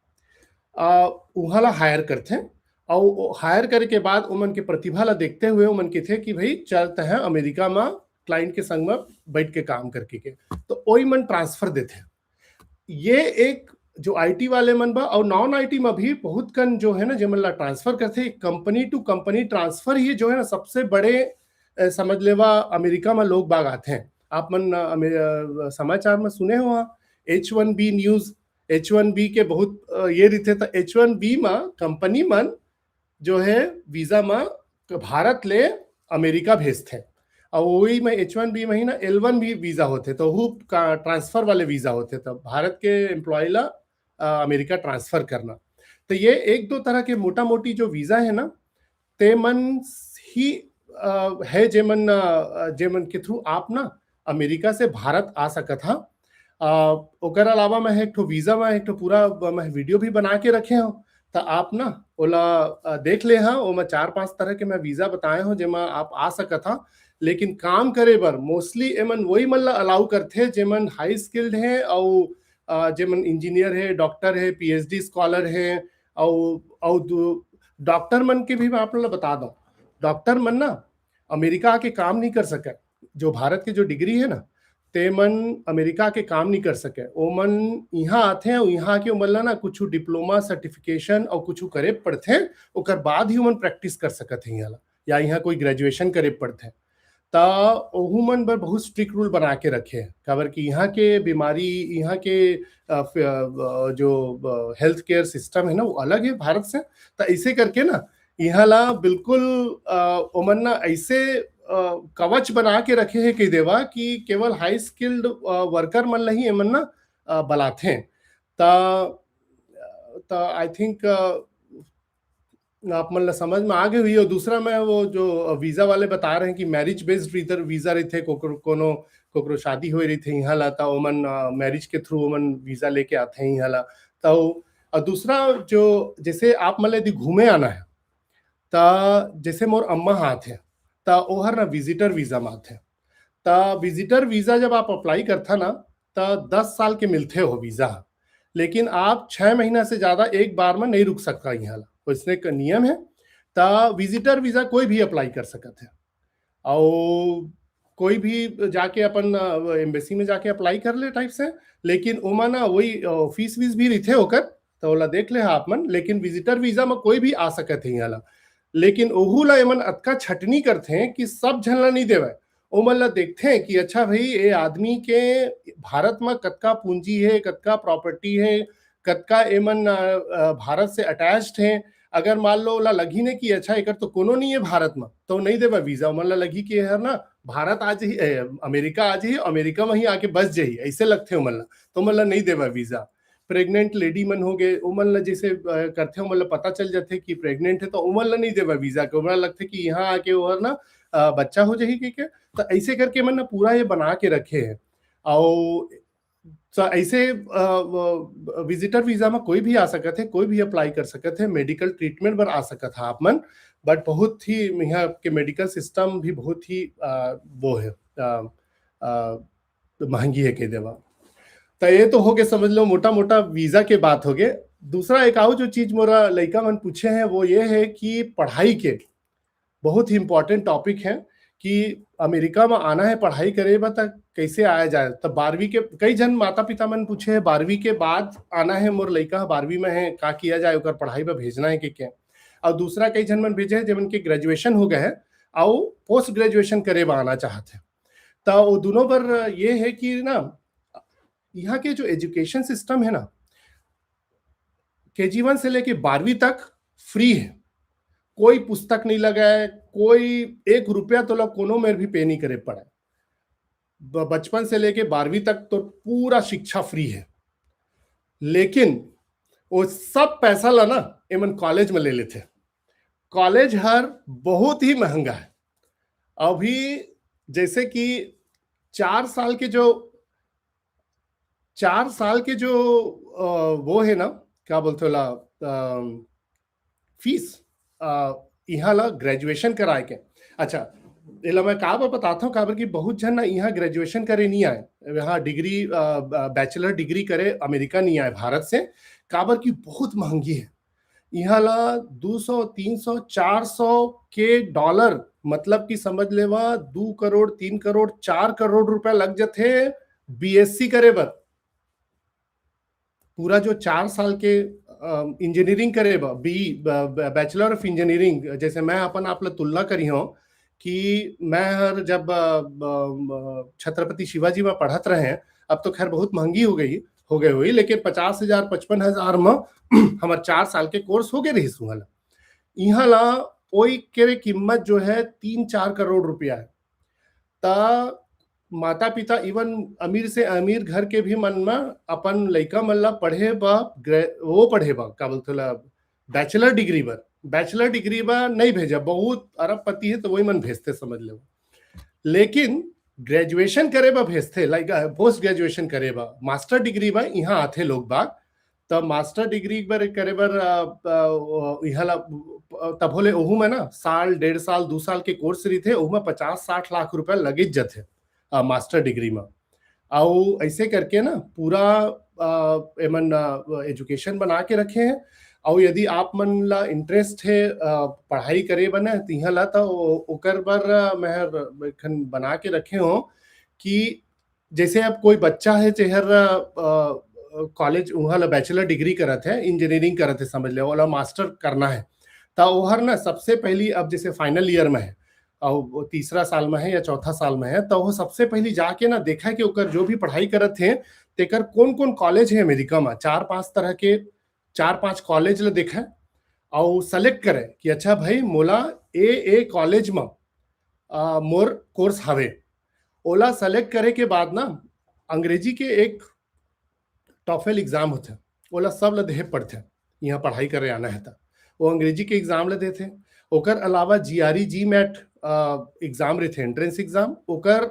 अ, उहाँ ला हायर करथे, अउ हायर करे के बाद ओमन के प्रतिभा ला देखते हुए ओमन कथे कि भाई चल तैं अमेरिका म क्लाइंट के संग म बैठ के काम करके के, तो ओई मन ट्रांसफर देथे। ये एक जो आईटी वाले मन बा अउ नॉन आईटी में भी बहुत कन जो है ना जेमन ला ट्रांसफर करथे, कंपनी टू कंपनी ट्रांसफर ही जो है ना सबसे बड़े अ, समझ लेवा अमेरिका में लोग बाग आथे। आप मन अ, अमे- अ, समाचार में सुने हो एच वन बी न्यूज, एच वन बी के बहुत अ, ये रहिथे, तो एच वन बी में कंपनी मन जो है वीजा में भारत ले अमेरिका भेजथे। और वही में एच वन बी में ही ना एल वन भी वीजा होथे, तो वो ट्रांसफर वाले वीजा होथे, तो भारत के एम्प्लॉय ला अ, अमेरिका ट्रांसफर करना। तो ये एक दो तरह के मोटा मोटी जो वीजा है ना, ते मन ही अ, है जेमन अ, जेमन के थ्रू आप ना अमेरिका से भारत आ सकत हा। अ, ओकर अलावा मैं एक ठो वीजा में एक ठो पूरा मैं वीडियो भी बना के रखे हूँ, तो आप ना ओला अ, देख ले हा। ओमा चार पांच तरह के मैं वीजा बताए हूँ जेमा आप आ सकत हा। लेकिन काम करे बर मोस्टली एमन वही मन ला अलाउ करथे जेमन हाई स्किल्ड हैं, अउ अ, जेमन इंजीनियर है, डॉक्टर है, पीएचडी स्कॉलर है, अउ अउ डॉक्टर मन के भी मैं आप लोग ला बता दूं, डॉक्टर मन ना अमेरिका आके काम नहीं कर सके। जो भारत के जो डिग्री है ना, ते मन अमेरिका के काम नहीं कर सके। ओमन यहाँ आथे और यहाँ के ओमन ला ना कुछ डिप्लोमा सर्टिफिकेशन और कुछ करे पड़थे, ओकर बाद ही ओमन प्रैक्टिस कर सकत है यहाँ ला, या यहाँ कोई ग्रेजुएशन करे पड़थे। त ओहू मन बर बहुत स्ट्रिक्ट रूल बना के रखे हैं, काबर कि यहाँ के बीमारी, यहाँ के अ, फि- अ, जो हेल्थ केयर सिस्टम है ना वो अलग है भारत से। तो ऐसे करके ना यहाँ ला बिल्कुल अ, ओमन ना ऐसे अ, कवच बना के रखे हैं कह देवा कि केवल हाई स्किल्ड वर्कर मन ला ही एमन ना अ, बलाथे। त त आई थिंक आप मन ला समझ में आ गई हुई। और दूसरा मैं वो जो वीजा वाले बता रहे हैं कि मैरिज बेस्ड वीजा रहिथे, कोकरो कोनो कोकरो शादी होए रहिथे यहाँ ला, त ओमन मैरिज के थ्रू ओमन वीजा लेके आथे यहाँ ला। तो और दूसरा जो जैसे आप मन ला यदि घूमे आना है, त जैसे मोर अम्मा ह आथे, त ओहर ना विजिटर वीजा में आथे। त विजिटर वीजा जब आप अप्लाई करथा ना, त दस साल के मिलथे हो वीजा ह, लेकिन आप छह महीना से ज्यादा एक बार में नहीं रुक सकता यहाँ ला, वैसने का नियम है। त विजिटर वीजा कोई भी अप्लाई कर सकत है, और कोई भी जाके अपन एम्बेसी में जाके अप्लाई कर ले टाइप से। लेकिन ओमा ना वही फीस वीस भी रहिथे ओकर, तो ओला देख ले हा आप मन। लेकिन विजिटर वीजा में कोई भी आ सकत है यहाँ ला, लेकिन ओहू ला एमन अतका छटनी करथे कि सब झन ला नहीं देवय। ओमन ला देखथे कि अच्छा भाई, ये आदमी के भारत में कतका पूंजी है, कतका प्रॉपर्टी है, कतका एमन अ, अ, भारत से अटैच्ड हैं। अगर मान लो ओला लगही ने कि अच्छा एकर तो कोनो नहीं है भारत में, तो नहीं देवा वीजा। ओमन ला लगही कि हर ना भारत आ जाही, ए, अमेरिका आ जाही, अमेरिका में ही आके बस जाही, ऐसे लगथे ओमन ला, तो ओमन ला नहीं देवा वीजा। प्रेग्नेंट लेडी मन हो गए, ओमन ला जैसे अ, करथे, ओमन ला पता चल जाथे कि प्रेग्नेंट है, तो ओमन ला नहीं देवा वीजा के, ओमन ला लगथे कि यहाँ आके ओहर ना अ, बच्चा हो जाही के, के। तो ऐसे करके मन ना पूरा ये बना के रखे हैं। और तो ऐसे विजिटर वीजा में कोई भी आ सकत है, कोई भी अप्लाई कर सकत है, मेडिकल ट्रीटमेंट बर आ सकत है आप मन। बट बहुत ही यहाँ के मेडिकल सिस्टम भी बहुत ही अ, वो है अ, अ, महंगी है कह देवा। तो ये तो हो गए, समझ लो, मोटा मोटा वीजा के बात हो गए। दूसरा एक और जो चीज मोरा लड़का मन पूछे हैं वो ये है कि पढ़ाई के बहुत ही इंपॉर्टेंट टॉपिक है कि अमेरिका में आना है पढ़ाई करे बा, त कैसे आया जाए। तो बारहवीं के कई जन माता पिता मन पूछे है, बारहवीं के बाद आना है, मोर लड़का बारहवीं में है, का किया जाए, ओकर पढ़ाई पर भेजना है कि क्या। और दूसरा कई जन मन भेजे है जब उनके ग्रेजुएशन हो गए है और पोस्ट ग्रेजुएशन करे बा आना चाहते हैं। तो वो दोनों पर ये है कि ना यहाँ के जो एजुकेशन सिस्टम है ना, केजी वन से लेके बारहवीं तक फ्री है, कोई पुस्तक नहीं लगा है, कोई एक रुपया तो लोग कोनो मेर भी पे नहीं करे पड़े। ब- बचपन से लेके बारहवीं तक तो पूरा शिक्षा फ्री है, लेकिन वो सब पैसा ला ना एमन कॉलेज में ले लेथे। कॉलेज हर बहुत ही महंगा है। अभी जैसे कि चार साल के जो चार साल के जो अ, वो है ना, क्या बोलते होला, फीस यहाँ ला ग्रेजुएशन कराए के। अच्छा, एला मैं का बर बताता हूँ, काबर कि बहुत झन ना यहाँ ग्रेजुएशन करे नहीं आए, यहाँ डिग्री, बैचलर डिग्री करे अमेरिका नहीं आए भारत से, काबर कि बहुत महंगी है। इहाँ ला दू सौ, तीन सौ, चार सौ के डॉलर, मतलब कि समझ लेवा, दू करोड़, तीन करोड़, चार करोड़ रुपया लग जथे बीएससी करे बर। पूरा जो चार साल के, अ, इंजीनियरिंग करे बर, बी, ब-, ब-, बैचलर ऑफ इंजीनियरिंग, जैसे मैं अपन आप ला तुलना करी हूँ कि मैं हर जब, अ, ब-, ब-, छत्रपति शिवाजी में पढ़त रहे, अब तो खैर बहुत महंगी हो गई, हो गई हुई, लेकिन पचास हजार, पचपन हजार में हमार चार साल के कोर्स हो गए रही सुहला। इहाँ ला ओई के कीमत जो है तीन चार करोड़ रुपया है। त माता पिता, इवन अमीर से अमीर घर के भी मन में अपन लइका मन ला पढ़े बा, ग्रे-, वो पढ़े बा, का बोलथे ला, बैचलर डिग्री बर, बैचलर डिग्री बर नहीं भेजा। बहुत अरबपति है तो वही मन भेजते, समझ लेवा। लेकिन ग्रेजुएशन करे बर भेजथे, लाइक पोस्ट ग्रेजुएशन करे बर, मास्टर डिग्री बर इहाँ आथे लोग बाग। त मास्टर डिग्री बर करे बर, अ, अ, इहाँ ला, अ, तभो ले ओहू में ना साल, डेढ़ साल, दू साल के कोर्स रहिथे, ओहू में पचास साठ लाख रुपया लगिच जथे, अ, मास्टर डिग्री में। अउ ऐसे करके ना पूरा, अ, एमन, अ, एजुकेशन बना के रखे हैं। अउ यदि आप मन ला इंटरेस्ट है, अ, पढ़ाई करे बर ना, त इहाँ ला त ओ-, ओकर बर, अ, मैं हर एखन बना के रखे हों कि जैसे अब कोई बच्चा है जेहर, अ, अ, कॉलेज उहाँ ला बैचलर डिग्री करत है, इंजीनियरिंग करत है, समझ ले, ओला मास्टर करना है, त ओहर ना सबसे पहली, अब जैसे फाइनल ईयर में है और वो तीसरा साल में है या चौथा साल में है, त वो सबसे पहली जाके ना देखा कि ओकर जो भी पढ़ाई करत है, तेकर कौन-कौन कॉलेज है अमेरिका में, चार पांच तरह के, चार पांच कॉलेज ला देखा और सेलेक्ट करे कि अच्छा भाई, मोला ए, ए कॉलेज में, अ, मोर कोर्स हवे। ओला सेलेक्ट करे के बाद ना अंग्रेजी के एक टॉफेल एग्जाम होथे, ओला सब ला देहे पड़थे, इहाँ पढ़ाई करे आना है त। वो अंग्रेजी के एग्जाम ला देथे। ओकर अलावा जीआरई, जीमैट, अ, एग्जाम रहिथे, एंट्रेंस एग्जाम, ओकर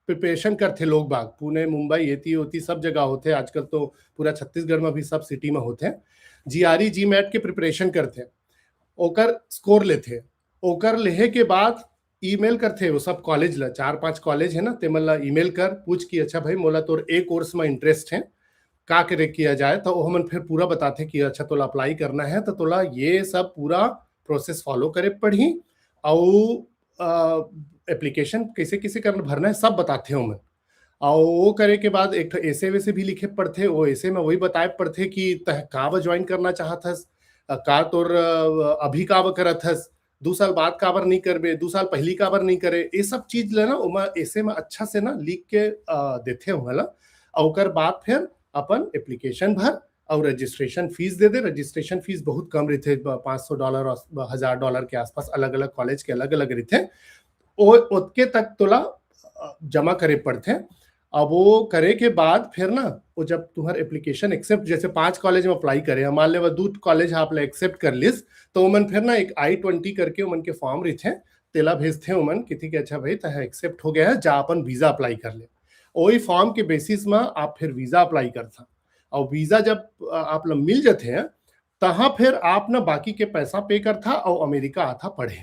प्रिपरेशन करथे लोग बाग। पुणे, मुंबई, एती ओती सब जगह होथे, आजकल तो पूरा छत्तीसगढ़ में भी सब सिटी में होथे। जीआरई, जीमैट के प्रिपरेशन करथे, ओकर स्कोर लेथे, ओकर लेहे के बाद ईमेल करथे वो सब कॉलेज ला, चार पांच कॉलेज है ना, तेमन ला ईमेल कर पूछ कि अच्छा भाई, मोला तोर ए कोर्स में इंटरेस्ट है, का करे किया जाए, तो वो हमन फिर पूरा बताथे कि अच्छा, तोला अप्लाई करना है तो तोला ये सब पूरा प्रोसेस फॉलो करे पड़ही, अउ, अ, एप्लीकेशन कैसे कैसे करना, भरना है, सब बताथे ओमन। अउ वो करे के बाद एक ठो एसे वेसे भी लिखे पड़थे, वो एसे में वही बताए पड़थे कि तह का बर ज्वाइन करना चाहत हस, अ, का तोर, अ, अभी का बर करत हस, दू साल बाद काबर नहीं करबे, दू साल पहली काबर नहीं करे, ये सब चीज ला ना ओमा एसे में अच्छा से ना लिख के, अ, देथे ओमन ला। अउ ओकर बाद फिर अपन एप्लीकेशन भर अउ रजिस्ट्रेशन फीस दे दे। रजिस्ट्रेशन फीस बहुत कम रहिथे, ब-, पाँच सौ डॉलर और ब-, हजार डॉलर के आसपास, अलग-अलग कॉलेज के अलग-अलग रहिथे। ओ, ओतके तक तोला, अ, जमा करे पड़थे। अब वो करे के बाद फिर ना, वो जब तुम्हार एप्लीकेशन एक्सेप्ट, जैसे पांच कॉलेज में अप्लाई करे, मान लेवा दू कॉलेज आप ला एक्सेप्ट कर लिस, तो ओमन फिर ना एक आई ट्वेंटी करके ओमन के फॉर्म रहिथे, तेला भेजथे ओमन, किथे कि अच्छा भाई, तह एक्सेप्ट हो गया है, जा अपन वीजा अप्लाई कर ले। वही फॉर्म के बेसिस में आप फिर वीजा अप्लाई करथा। और वीजा जब, अ, आप ला मिल जाथे, तहाँ फिर आप ना बाकी के पैसा पे करथा और अमेरिका आथा पढ़े।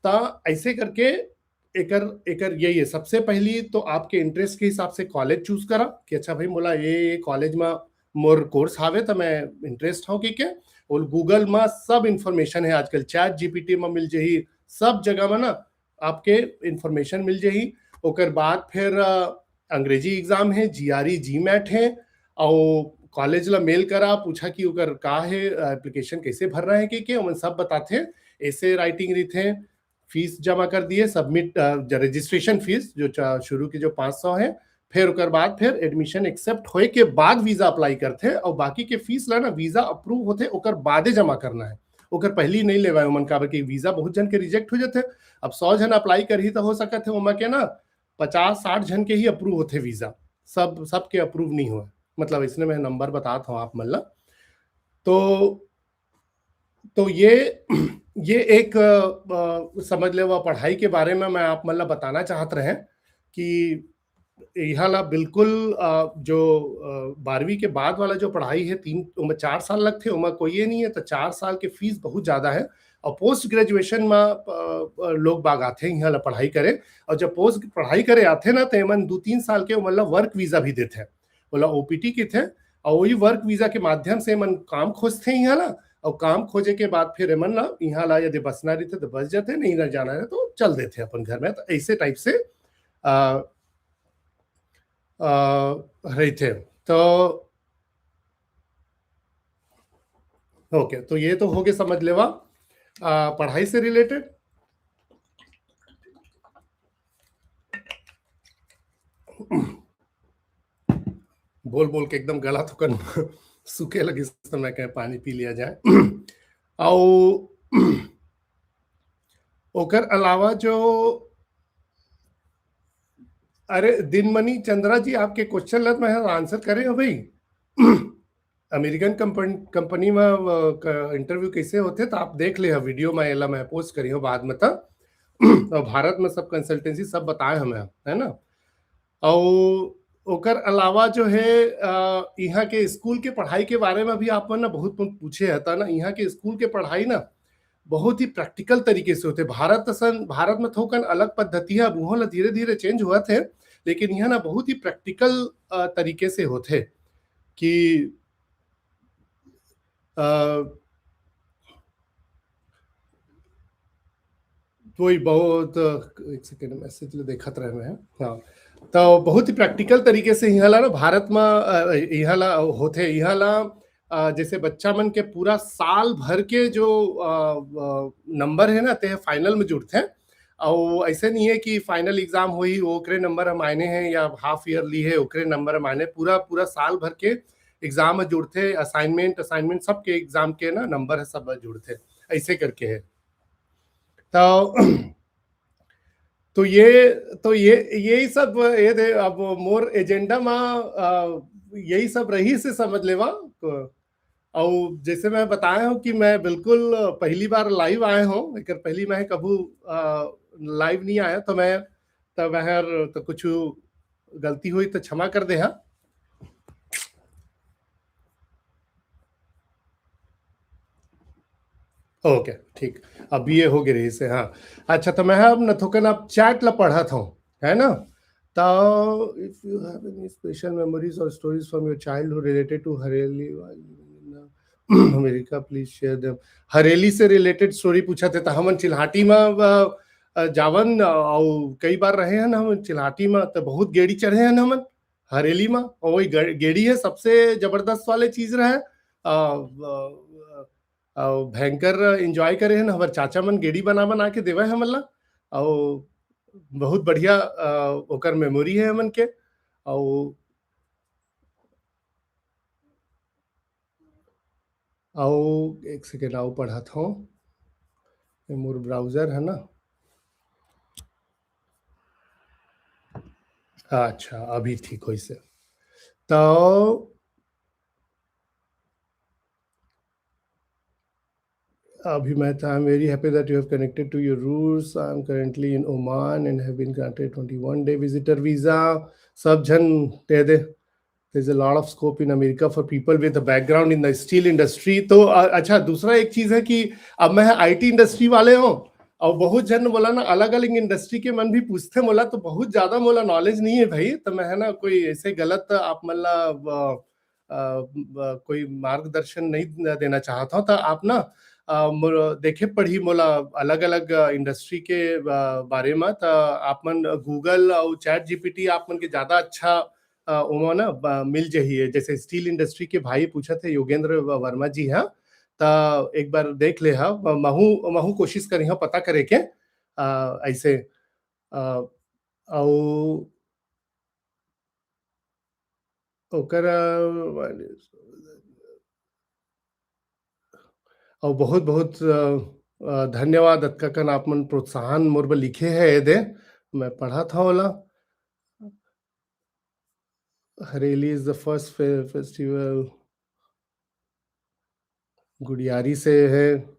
त ऐसे करके एकर, एकर यही है। सबसे पहली तो आपके इंटरेस्ट के हिसाब से कॉलेज चूज करा कि अच्छा भाई, मोला ये, ये कॉलेज में मोर कोर्स हावे, त मैं इंटरेस्ट हूँ कि के। और गूगल में सब इंफॉर्मेशन है आजकल, चैट जीपीटी में मिल जाही, सब जगह में ना आपके इंफॉर्मेशन मिल जाही। ओकर बाद फिर, अ, अंग्रेजी एग्जाम है, जीआरई, जीमैट है, और कॉलेज ला मेल करा, पूछा कि ओकर का है, अ, एप्लीकेशन कैसे भरना है, के, के, ओमन सब बताथे। ऐसे राइटिंग रहिथे, फीस जमा कर दिए, सबमिट, अ, ज-, रजिस्ट्रेशन फीस जो च-, शुरू की जो पाँच सौ है, फिर ओकर बाद फिर एडमिशन एक्सेप्ट होए के बाद वीजा अप्लाई करथे, और बाकी के फीस ला ना वीजा अप्रूव होथे, ओकर बादे जमा करना है, ओकर पहली नहीं लेवाए ओमन, काबर कि वीजा बहुत जन के रिजेक्ट हो जाथे। अब सौ जन अप्लाई करही तो हो सकत है ओमा के ना पचास साठ जन के ही अप्रूव होथे वीजा, सब, सबके अप्रूव नहीं होए। मतलब, इसने मैं नंबर बतात हूँ आप मन ला। तो, तो ये, ये एक, अ, समझ लेवा, पढ़ाई के बारे में मैं आप मन ला बताना चाहत रहे कि इहाँ ला बिल्कुल, अ, जो, अ, बारहवीं के बाद वाला जो पढ़ाई है, तीन, ओमा चार साल लगथे, ओमा कोई ये नहीं है, तो चार साल के फीस बहुत ज्यादा है। और पोस्ट ग्रेजुएशन में, अ, अ, लोग बाग आथे इहाँ ला पढ़ाई करे, और जब पोस्ट पढ़ाई करे आथे ना, तो एमन दू तीन साल के ओमन ला वर्क वीजा भी देथे, ओला ओपीटी कथे, और वही वर्क वीजा के माध्यम से एमन काम खोजथे इहाँ ला, अउ काम खोजे के बाद फिर एमन ला इहाँ ला यदि बसना रहिथे त बस जाथे, नहीं ना जाना रहे तो चल देथे अपन घर में। तो ऐसे type से, आ, आ, रहिथे। तो OK, तो ये तो होगे समझ लेवा, आ, पढ़ाई से related। बोल बोल के एकदम गला थोकन सूखे लगिस, तो मैं कहे पानी पी लिया जाए। अउ ओकर अलावा जो, अरे दिनमणि चंद्रा जी, आपके question ला तो मैं answer करे हो भाई। अमेरिकन कंपन-, कंपनी में, अ, क-, interview कैसे होथे, तो आप देख ले हो video में, एला मैं post करी हो बाद में त। और भारत में सब consultancy सब बताए हमें, है ना? अउ ओकर अलावा जो है, अ, इहाँ के स्कूल के पढ़ाई के बारे में भी आप मन ना बहुत कुछ पूछे हता ना। इहाँ के स्कूल के पढ़ाई ना बहुत ही practical तरीके से होथे। भारत असन, भारत में थोकन अलग पद्धति है, अब उहों ला धीरे-धीरे change होवत हे, लेकिन इहाँ ना बहुत ही practical, अ, तरीके से होथे कि, अ, वही बहुत, एक second, message ले देखत रहे मैं। हाँ, तो बहुत ही practical तरीके से इहाँ ला ना भारत में, अ, इहाँ ला होथे, इहाँ ला, अ, जैसे बच्चा मन के पूरा साल भर के जो, अ, अ, number है ना, ते final में जुड़थे। अउ ऐसे नहीं है कि final exam होही, ओकरे number ह मायने हे, या half yearly है, ओकरे number ह मायने, पूरा, पूरा साल भर के exam ह जुड़थे, assignment, assignment सबके exam के ना number ह सब जुड़थे, ऐसे करके है। तो, तो ये, तो ये, यही सब, ये दे, अब मोर agenda मा, अ, यही सब रहिसे समझ लेवा। अउ जैसे मैं बताए हूँ कि मैं बिल्कुल पहली बार live आए हूँ, एकर पहली मैं कभू, अ, live नहीं आया, तो मैं, तो मैं हर, तो कुछ गलती होही तो क्षमा कर देहा। OK, ठीक, अब ये होगे रहिसे, हाँ। अच्छा, तो मैं अब न थोकन अब chat ला पढ़त हूँ, है ना? तो if you have any special memories or stories from your childhood related to Hareli वाली America, please share them। Hareli से related story पूछत हे, तो हमन चिल्हाटी में, अ, अ, जावन, अ, अउ कई बार रहे हन हमन चिल्हाटी में, तो बहुत गेड़ी चढ़े हन हमन हरेली में, अउ वही ग-, गेड़ी है सबसे जबरदस्त वाले चीज रहे। अ, अ, अ, भयंकर enjoy करे हन, हमर चाचा मन गेड़ी बना बना के देवे हमन ला, अउ बहुत बढ़िया, अ, ओकर memory है हमन के। अउ, अउ एक second, अउ पढ़त हूँ, ये मोर browser है ना। अच्छा, अभी ठीक होइसे। तो अभी मैं था, I'm very happy that you have connected to your roots। I am currently in Oman and have been granted twenty-one day visitor visa। सब झन दे दे। There's a lot of scope in America for people with a background in the steel industry। तो, अ, अच्छा, दूसरा एक चीज है कि अब मैं IT industry वाले हूँ, अउ बहुत झन मोला ना अलग-अलग industry के मन भी पूछथे मोला, तो बहुत ज्यादा मोला knowledge नहीं है भाई, तो मैं है ना कोई ऐसे गलत आप मन ला, अ, अ, ब-, कोई मार्गदर्शन नहीं देना चाहत हूँ, तो आप ना, अ, मोर-, देखे पढ़ी मोला अलग-अलग industry के, अ, बारे में, तो आप मन Google अउ ChatGPT आप मन के ज्यादा अच्छा, अ, ओमा ना ब-, मिल जाही है। जैसे steel industry के भाई पूछत हे योगेंद्र व-, वर्मा जी ह, त एक बार देख ले ह, म-, महू, महू कोशिश करी ह पता करे के, अ, ऐसे, अ, अउ, ओकर, अ, अउ बहुत-बहुत, अ, अ, धन्यवाद, अतका कन आप मन प्रोत्साहन मोर बर लिखे हे एदे, मैं पढ़त हंव ओला। Hareli is the first fe-, festival। Gudhiyari से है।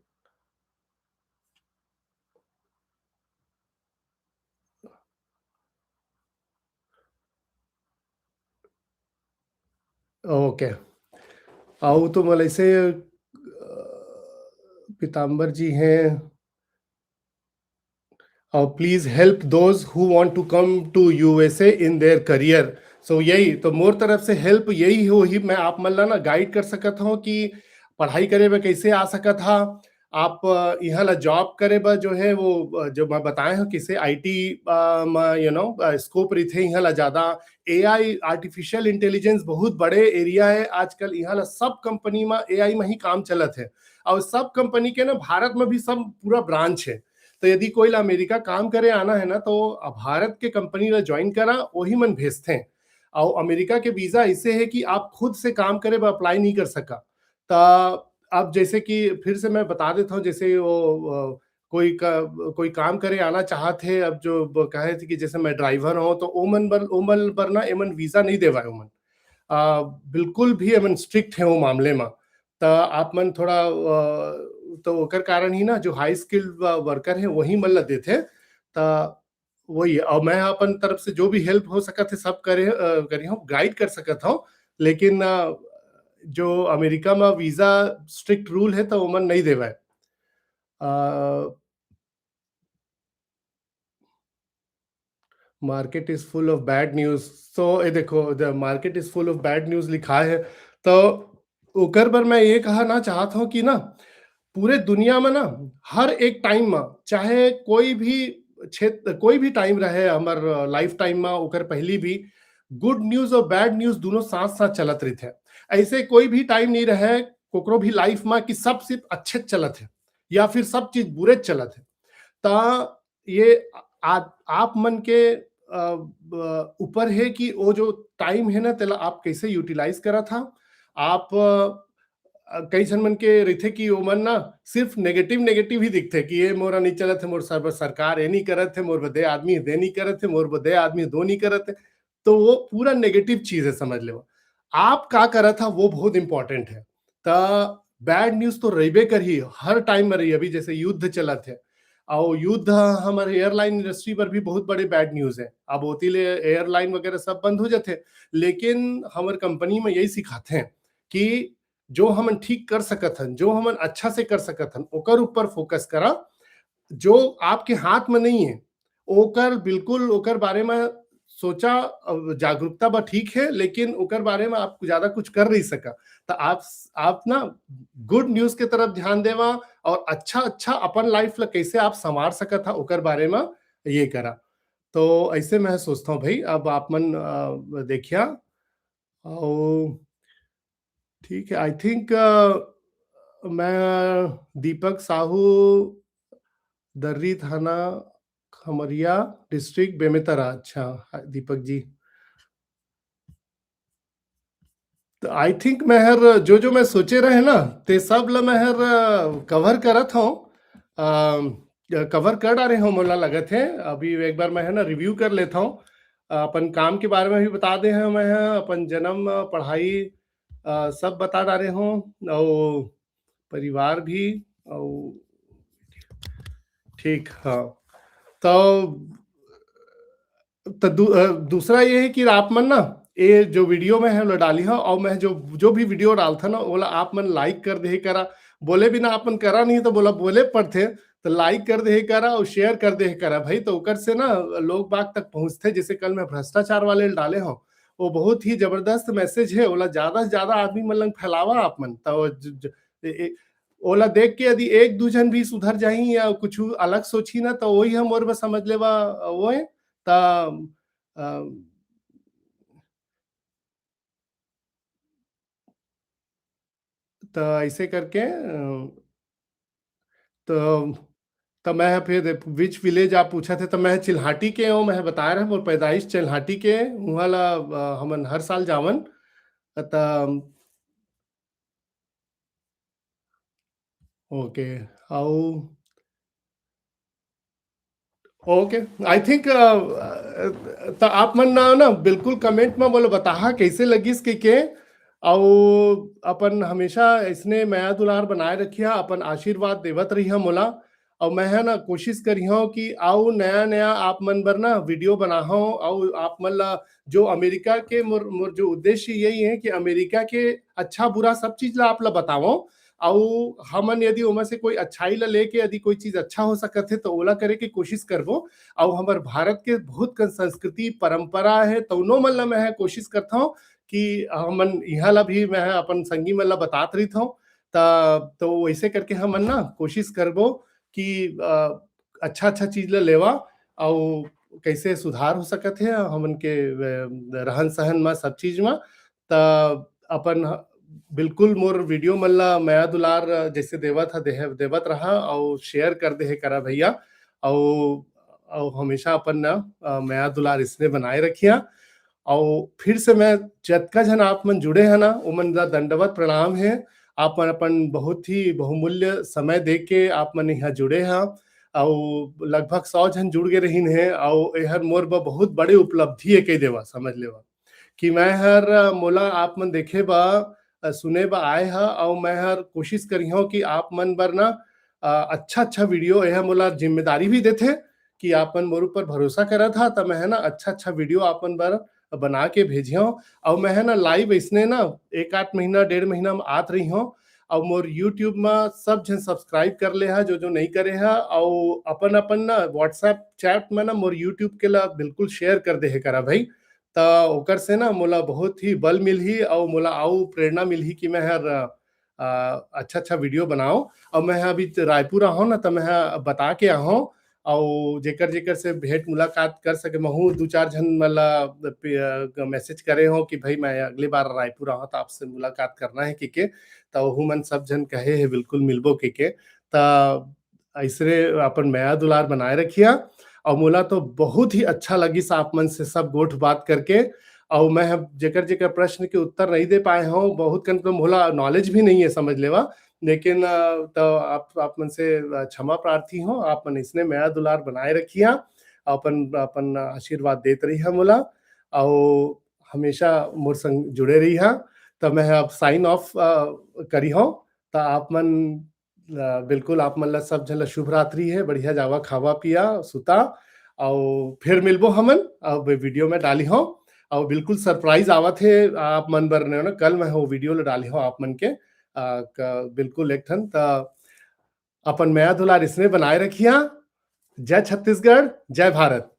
OK। अउ तो मोला ऐसे, अ, पीताम्बर जी हैं। और please help those who want to come to USA in their career। So यही तो मोर तरफ से help यही होही, मैं आप मन ला ना guide कर सकत हूँ कि पढ़ाई करे बर कैसे आ सकत हा, आप, अ, इहाँ ला जॉब करे बर जो है वो, अ, जो मैं बताए हूँ किसे आईटी, अ, म, you know, अ, स्कोप रहिथे इहाँ ला ज्यादा। एआई, आर्टिफिशियल इंटेलिजेंस बहुत बड़े एरिया है आजकल, इहाँ ला सब कंपनी म एआई म ही काम चलत है। और सब कंपनी के ना भारत में भी सब पूरा ब्रांच है। तो यदि कोई ला अमेरिका काम करे आना है ना, तो भारत के कंपनी ला ज्वाइन करा, वही मन भेजते हैं। और अमेरिका के वीजा ऐसे है कि आप खुद से काम करे बर अप्लाई नहीं कर सका। तो अब जैसे कि फिर से मैं बता देता हूँ, जैसे वो, अ, कोई का, कोई काम करे आना चाहत है, अब जो ब-, कहे थे कि जैसे मैं ड्राइवर हूँ, तो ओमन बर, ओमन बर ना एमन वीजा नहीं देवाए ओमन। अ, बिल्कुल भी एमन स्ट्रिक्ट है वो मामले में। त आप मन थोड़ा, अ, तो ओकर कारण ही ना जो हाई स्किल्ड व-, वर्कर है वही मन ला देथे। त वही, और मैं अपन तरफ से जो भी हेल्प हो सकत है सब करे, अ, करी हूँ, गाइड कर सकत हूँ। लेकिन, अ, जो अमेरिका में वीजा स्ट्रिक्ट रूल है तो ओमन नहीं देवाए। अ, Market is full of bad news। So ये देखो, the market is full of bad news लिखा है। तो ओकर बर मैं ये कहना चाहत हूँ कि ना पूरे दुनिया में ना हर एक टाइम में, चाहे कोई भी क्षेत्र, कोई भी टाइम रहे हमर लाइफ टाइम में, ओकर पहली भी गुड न्यूज और बैड न्यूज दोनों साथ साथ चलत रहिथे। ऐसे कोई भी टाइम नहीं रहे कोकरो भी लाइफ में कि सब सिर्फ अच्छे चलत है या फिर सब चीज बुरे चलत है। त ये आ-, आप मन के, अ, ब-, ऊपर है कि वो जो टाइम है ना, तेला आप कैसे यूटिलाइज करत हा। आप, अ, कई झन मन के रहिथे कि वो मन ना सिर्फ नेगेटिव, नेगेटिव ही दिखथे कि ये मोरा नहीं चलत है, मोर सर-, सरकार ये नहीं करत है, मोर बदे आदमी दे नहीं करत है, मोर बदे आदमी दो नहीं करत है। तो वो पूरा नेगेटिव चीज है, समझ लेवा। आप का करत हा, वो बहुत इंपॉर्टेंट है। त बैड न्यूज तो रहिबे करही, हर टाइम में रही। अभी जैसे युद्ध चलत है, और युद्ध हमर एयरलाइन इंडस्ट्री पर भी बहुत बड़े बैड न्यूज है। अब ओती ले एयरलाइन वगैरह सब बंद हो जाथे, लेकिन हमर कंपनी में यही सिखाथे कि जो हमन ठीक कर सकत हन, जो हमन अच्छा से कर सकत हन, ओकर ऊपर फोकस करा। जो आपके हाथ में नहीं है, ओकर बिल्कुल, ओकर बारे में सोचा, अ, जागरूकता बा ठीक है, लेकिन ओकर बारे में आप ज्यादा कुछ कर नहीं सका। त आप, आप ना गुड न्यूज के तरफ ध्यान देवा और अच्छा, अच्छा अपन लाइफ ला कैसे आप संवार सकत हा, ओकर बारे में ये करा। तो ऐसे मैं सोचता हूँ भाई, अब आप मन, अ, देखिया। और ठीक है, आई थिंक, अ, मैं दीपक साहू, दर्री थाना, खमरिया डिस्ट्रिक्ट, बेमेतरा। अच्छा, हाँ, दीपक जी। तो आई थिंक मैं हर, जो, जो मैं सोचे रहे ना, ते सब ला मैं हर, अ, कवर करत हूँ, अ, कवर कर डारे हूँ, मोला लगत है। अभी एक बार मैं है ना रिव्यू कर लेता हूँ। अ, अपन काम के बारे में भी बता दे हैं मैं, अपन जन्म, अ, पढ़ाई, अ, सब बता डारे हूँ, और परिवार भी, और ठीक, हाँ। तो, तो दू-, अ, दूसरा ये है कि आप मन ना, ये जो वीडियो में है, ओला डाली हो, और मैं जो, जो भी वीडियो डालता ना, ओला आप मन लाइक कर दे करा, बोले बिना आप मन करा नहीं, तो बोला, बोले पड़थे, तो लाइक कर दे करा और शेयर कर दे करा भाई, तो ओकर से ना लोग बाग तक पहुंचथे। जैसे कल मैं भ्रष्टाचार वाले डाले हो, वो बहुत ही जबरदस्त मैसेज है, ओला ज्यादा से ज्यादा आदमी मन लंग फैलावा आप मन। तो ज-, ज-, ए-, ए-, ओला देख के यदि एक दू झन भी सुधर जाही या कुछ अलग सोची ना, तो वही हम और बस समझ लेवा, वो है। त, अ, त ऐसे करके, अ, त, त मैं फिर which village आप पूछा थे, त मैं चिल्हाटी के हूँ, मैं बता रहा हूँ, मोर पैदाइश चिल्हाटी के, उहाँ ला, अ, हमन हर साल जावन। त ओके, अउ ओके, आई थिंक, अ, अ, त आप मन ना, ना बिल्कुल कमेंट में बोले बताहा कैसे लगिस के, के, अउ अपन हमेशा इसने मया दुलार बनाए रखिया, अपन आशीर्वाद देवत रहिया मोला, अउ मैं है ना कोशिश करिया कि अउ नया, नया आप मन बर ना वीडियो बनाहूँ, अउ आप मन ला जो अमेरिका के मोर, मोर जो उद्देश्य यही है कि अमेरिका के अच्छा बुरा सब चीज ला आप ला बतावं, अउ हमन यदि ओमा से कोई अच्छाई ला लेके यदि कोई चीज अच्छा हो सकत हे, तो ओला करे के कोशिश करबो। अउ हमर भारत के बहुत कन संस्कृति, परंपरा हे, तउनो मन ला मैं ह कोशिश करथौं कि हमन इहाँ ला भी मैं ह अपन संगी मन ला बतात रहिथौं, त, तो वैसे करके हमन ना कोशिश करबो कि, अ, अच्छा-अच्छा चीज ल लेवा, अउ कैसे सुधार हो सकत हे हमन के, अ, रहन-सहन म, सब चीज म। त अपन ह-, बिल्कुल मोर video मन ल मया दुलार जैसे देवत ह, देहे-, देवत रहा, अउ share कर देहे करा भैया, अउ, अउ हमेशा अपन न, अ, मया दुलार इसने बनाए रखिया। अउ फिर से मैं जतका झन आप मन जुड़े हे ना, ओमन ला दंडवत प्रणाम हे। आप मन अपन बहुत ही बहुमूल्य समय दे के आप मन इहाँ जुड़े हा, अउ लगभग सौ झन जुड़ गे रहिन हे, अउ एहर मोर बर बहुत बड़े उपलब्धि हे कह देवा, समझ लेवा, कि मैं हर, मोला आप मन देखे बा, अ, सुने बा आए हा, अउ मैं हर कोशिश करिहों कि आप मन बर ना, अ, अच्छा-अच्छा video, एह मोला जिम्मेदारी भी देथे कि आप मन मोर ऊपर भरोसा करत हा, त मैं ह ना अच्छा-अच्छा video आप मन बर बना के भेजिहों। अउ मैं ह ना live अइसने ना एक आध महीना, डेढ़ महीना म आत रहिहों। अउ मोर YouTube म सब झन subscribe कर ले हा, जो, जो नइ करे हा, अउ अपन, अपन ना WhatsApp chat म ना मोर YouTube के ला बिल्कुल share कर दे हे करा भाई। त ओकर से ना मोला बहुत ही बल मिलही अउ मोला अउ प्रेरणा मिलही कि मैं हर, अ, अच्छा-अच्छा video बनाओं। अउ मैं ह अभी त रायपुर आहों ना, त मैं ह बता के आहों, अउ जेकर-जेकर से भेंट मुलाकात कर सके, महू दू चार झन मन ला प-, अ, message करे हों कि भाई मैं अगले बार रायपुर आहों, त आपसे मुलाकात करना हे कहिके, त ओहू मन सब झन कहे हे बिल्कुल मिलबो कहिके। त अइसने अपन मया दुलार बनाए रखिया। अउ मोला तो बहुत ही अच्छा लगिस आप मन से सब गोठ बात करके। अउ मैं ह जेकर-जेकर प्रश्न के उत्तर नइ दे पाए हों, बहुत कन तो मोला knowledge भी नइ हे, समझ लेवा। लेकिन, अ, त आप, आप मन से, अ, क्षमा प्रार्थी हों, आप मन अइसने मया दुलार बनाए रखिया, अपन, अपन आशीर्वाद देत रहिहा मोला, अउ हमेशा मोर संग जुड़े रहिहा। त मैं ह अब sign off, अ, करिहों। त आप मन, अ, बिल्कुल आप मन ला सब झन ला शुभ रात्रि हे, बढ़िया जावा, खावा, पिया, सुता, अउ फिर मिलबो हमन, अब video में डालिहों, अउ बिल्कुल surprise आवत हे आप मन बर, न, कल मैं ह वो video ला डालिहों आप मन के, अ, क-, बिल्कुल एक ठन, त अपन मया दुलार इसने बनाए रखिया। जय छत्तीसगढ़, जय भारत।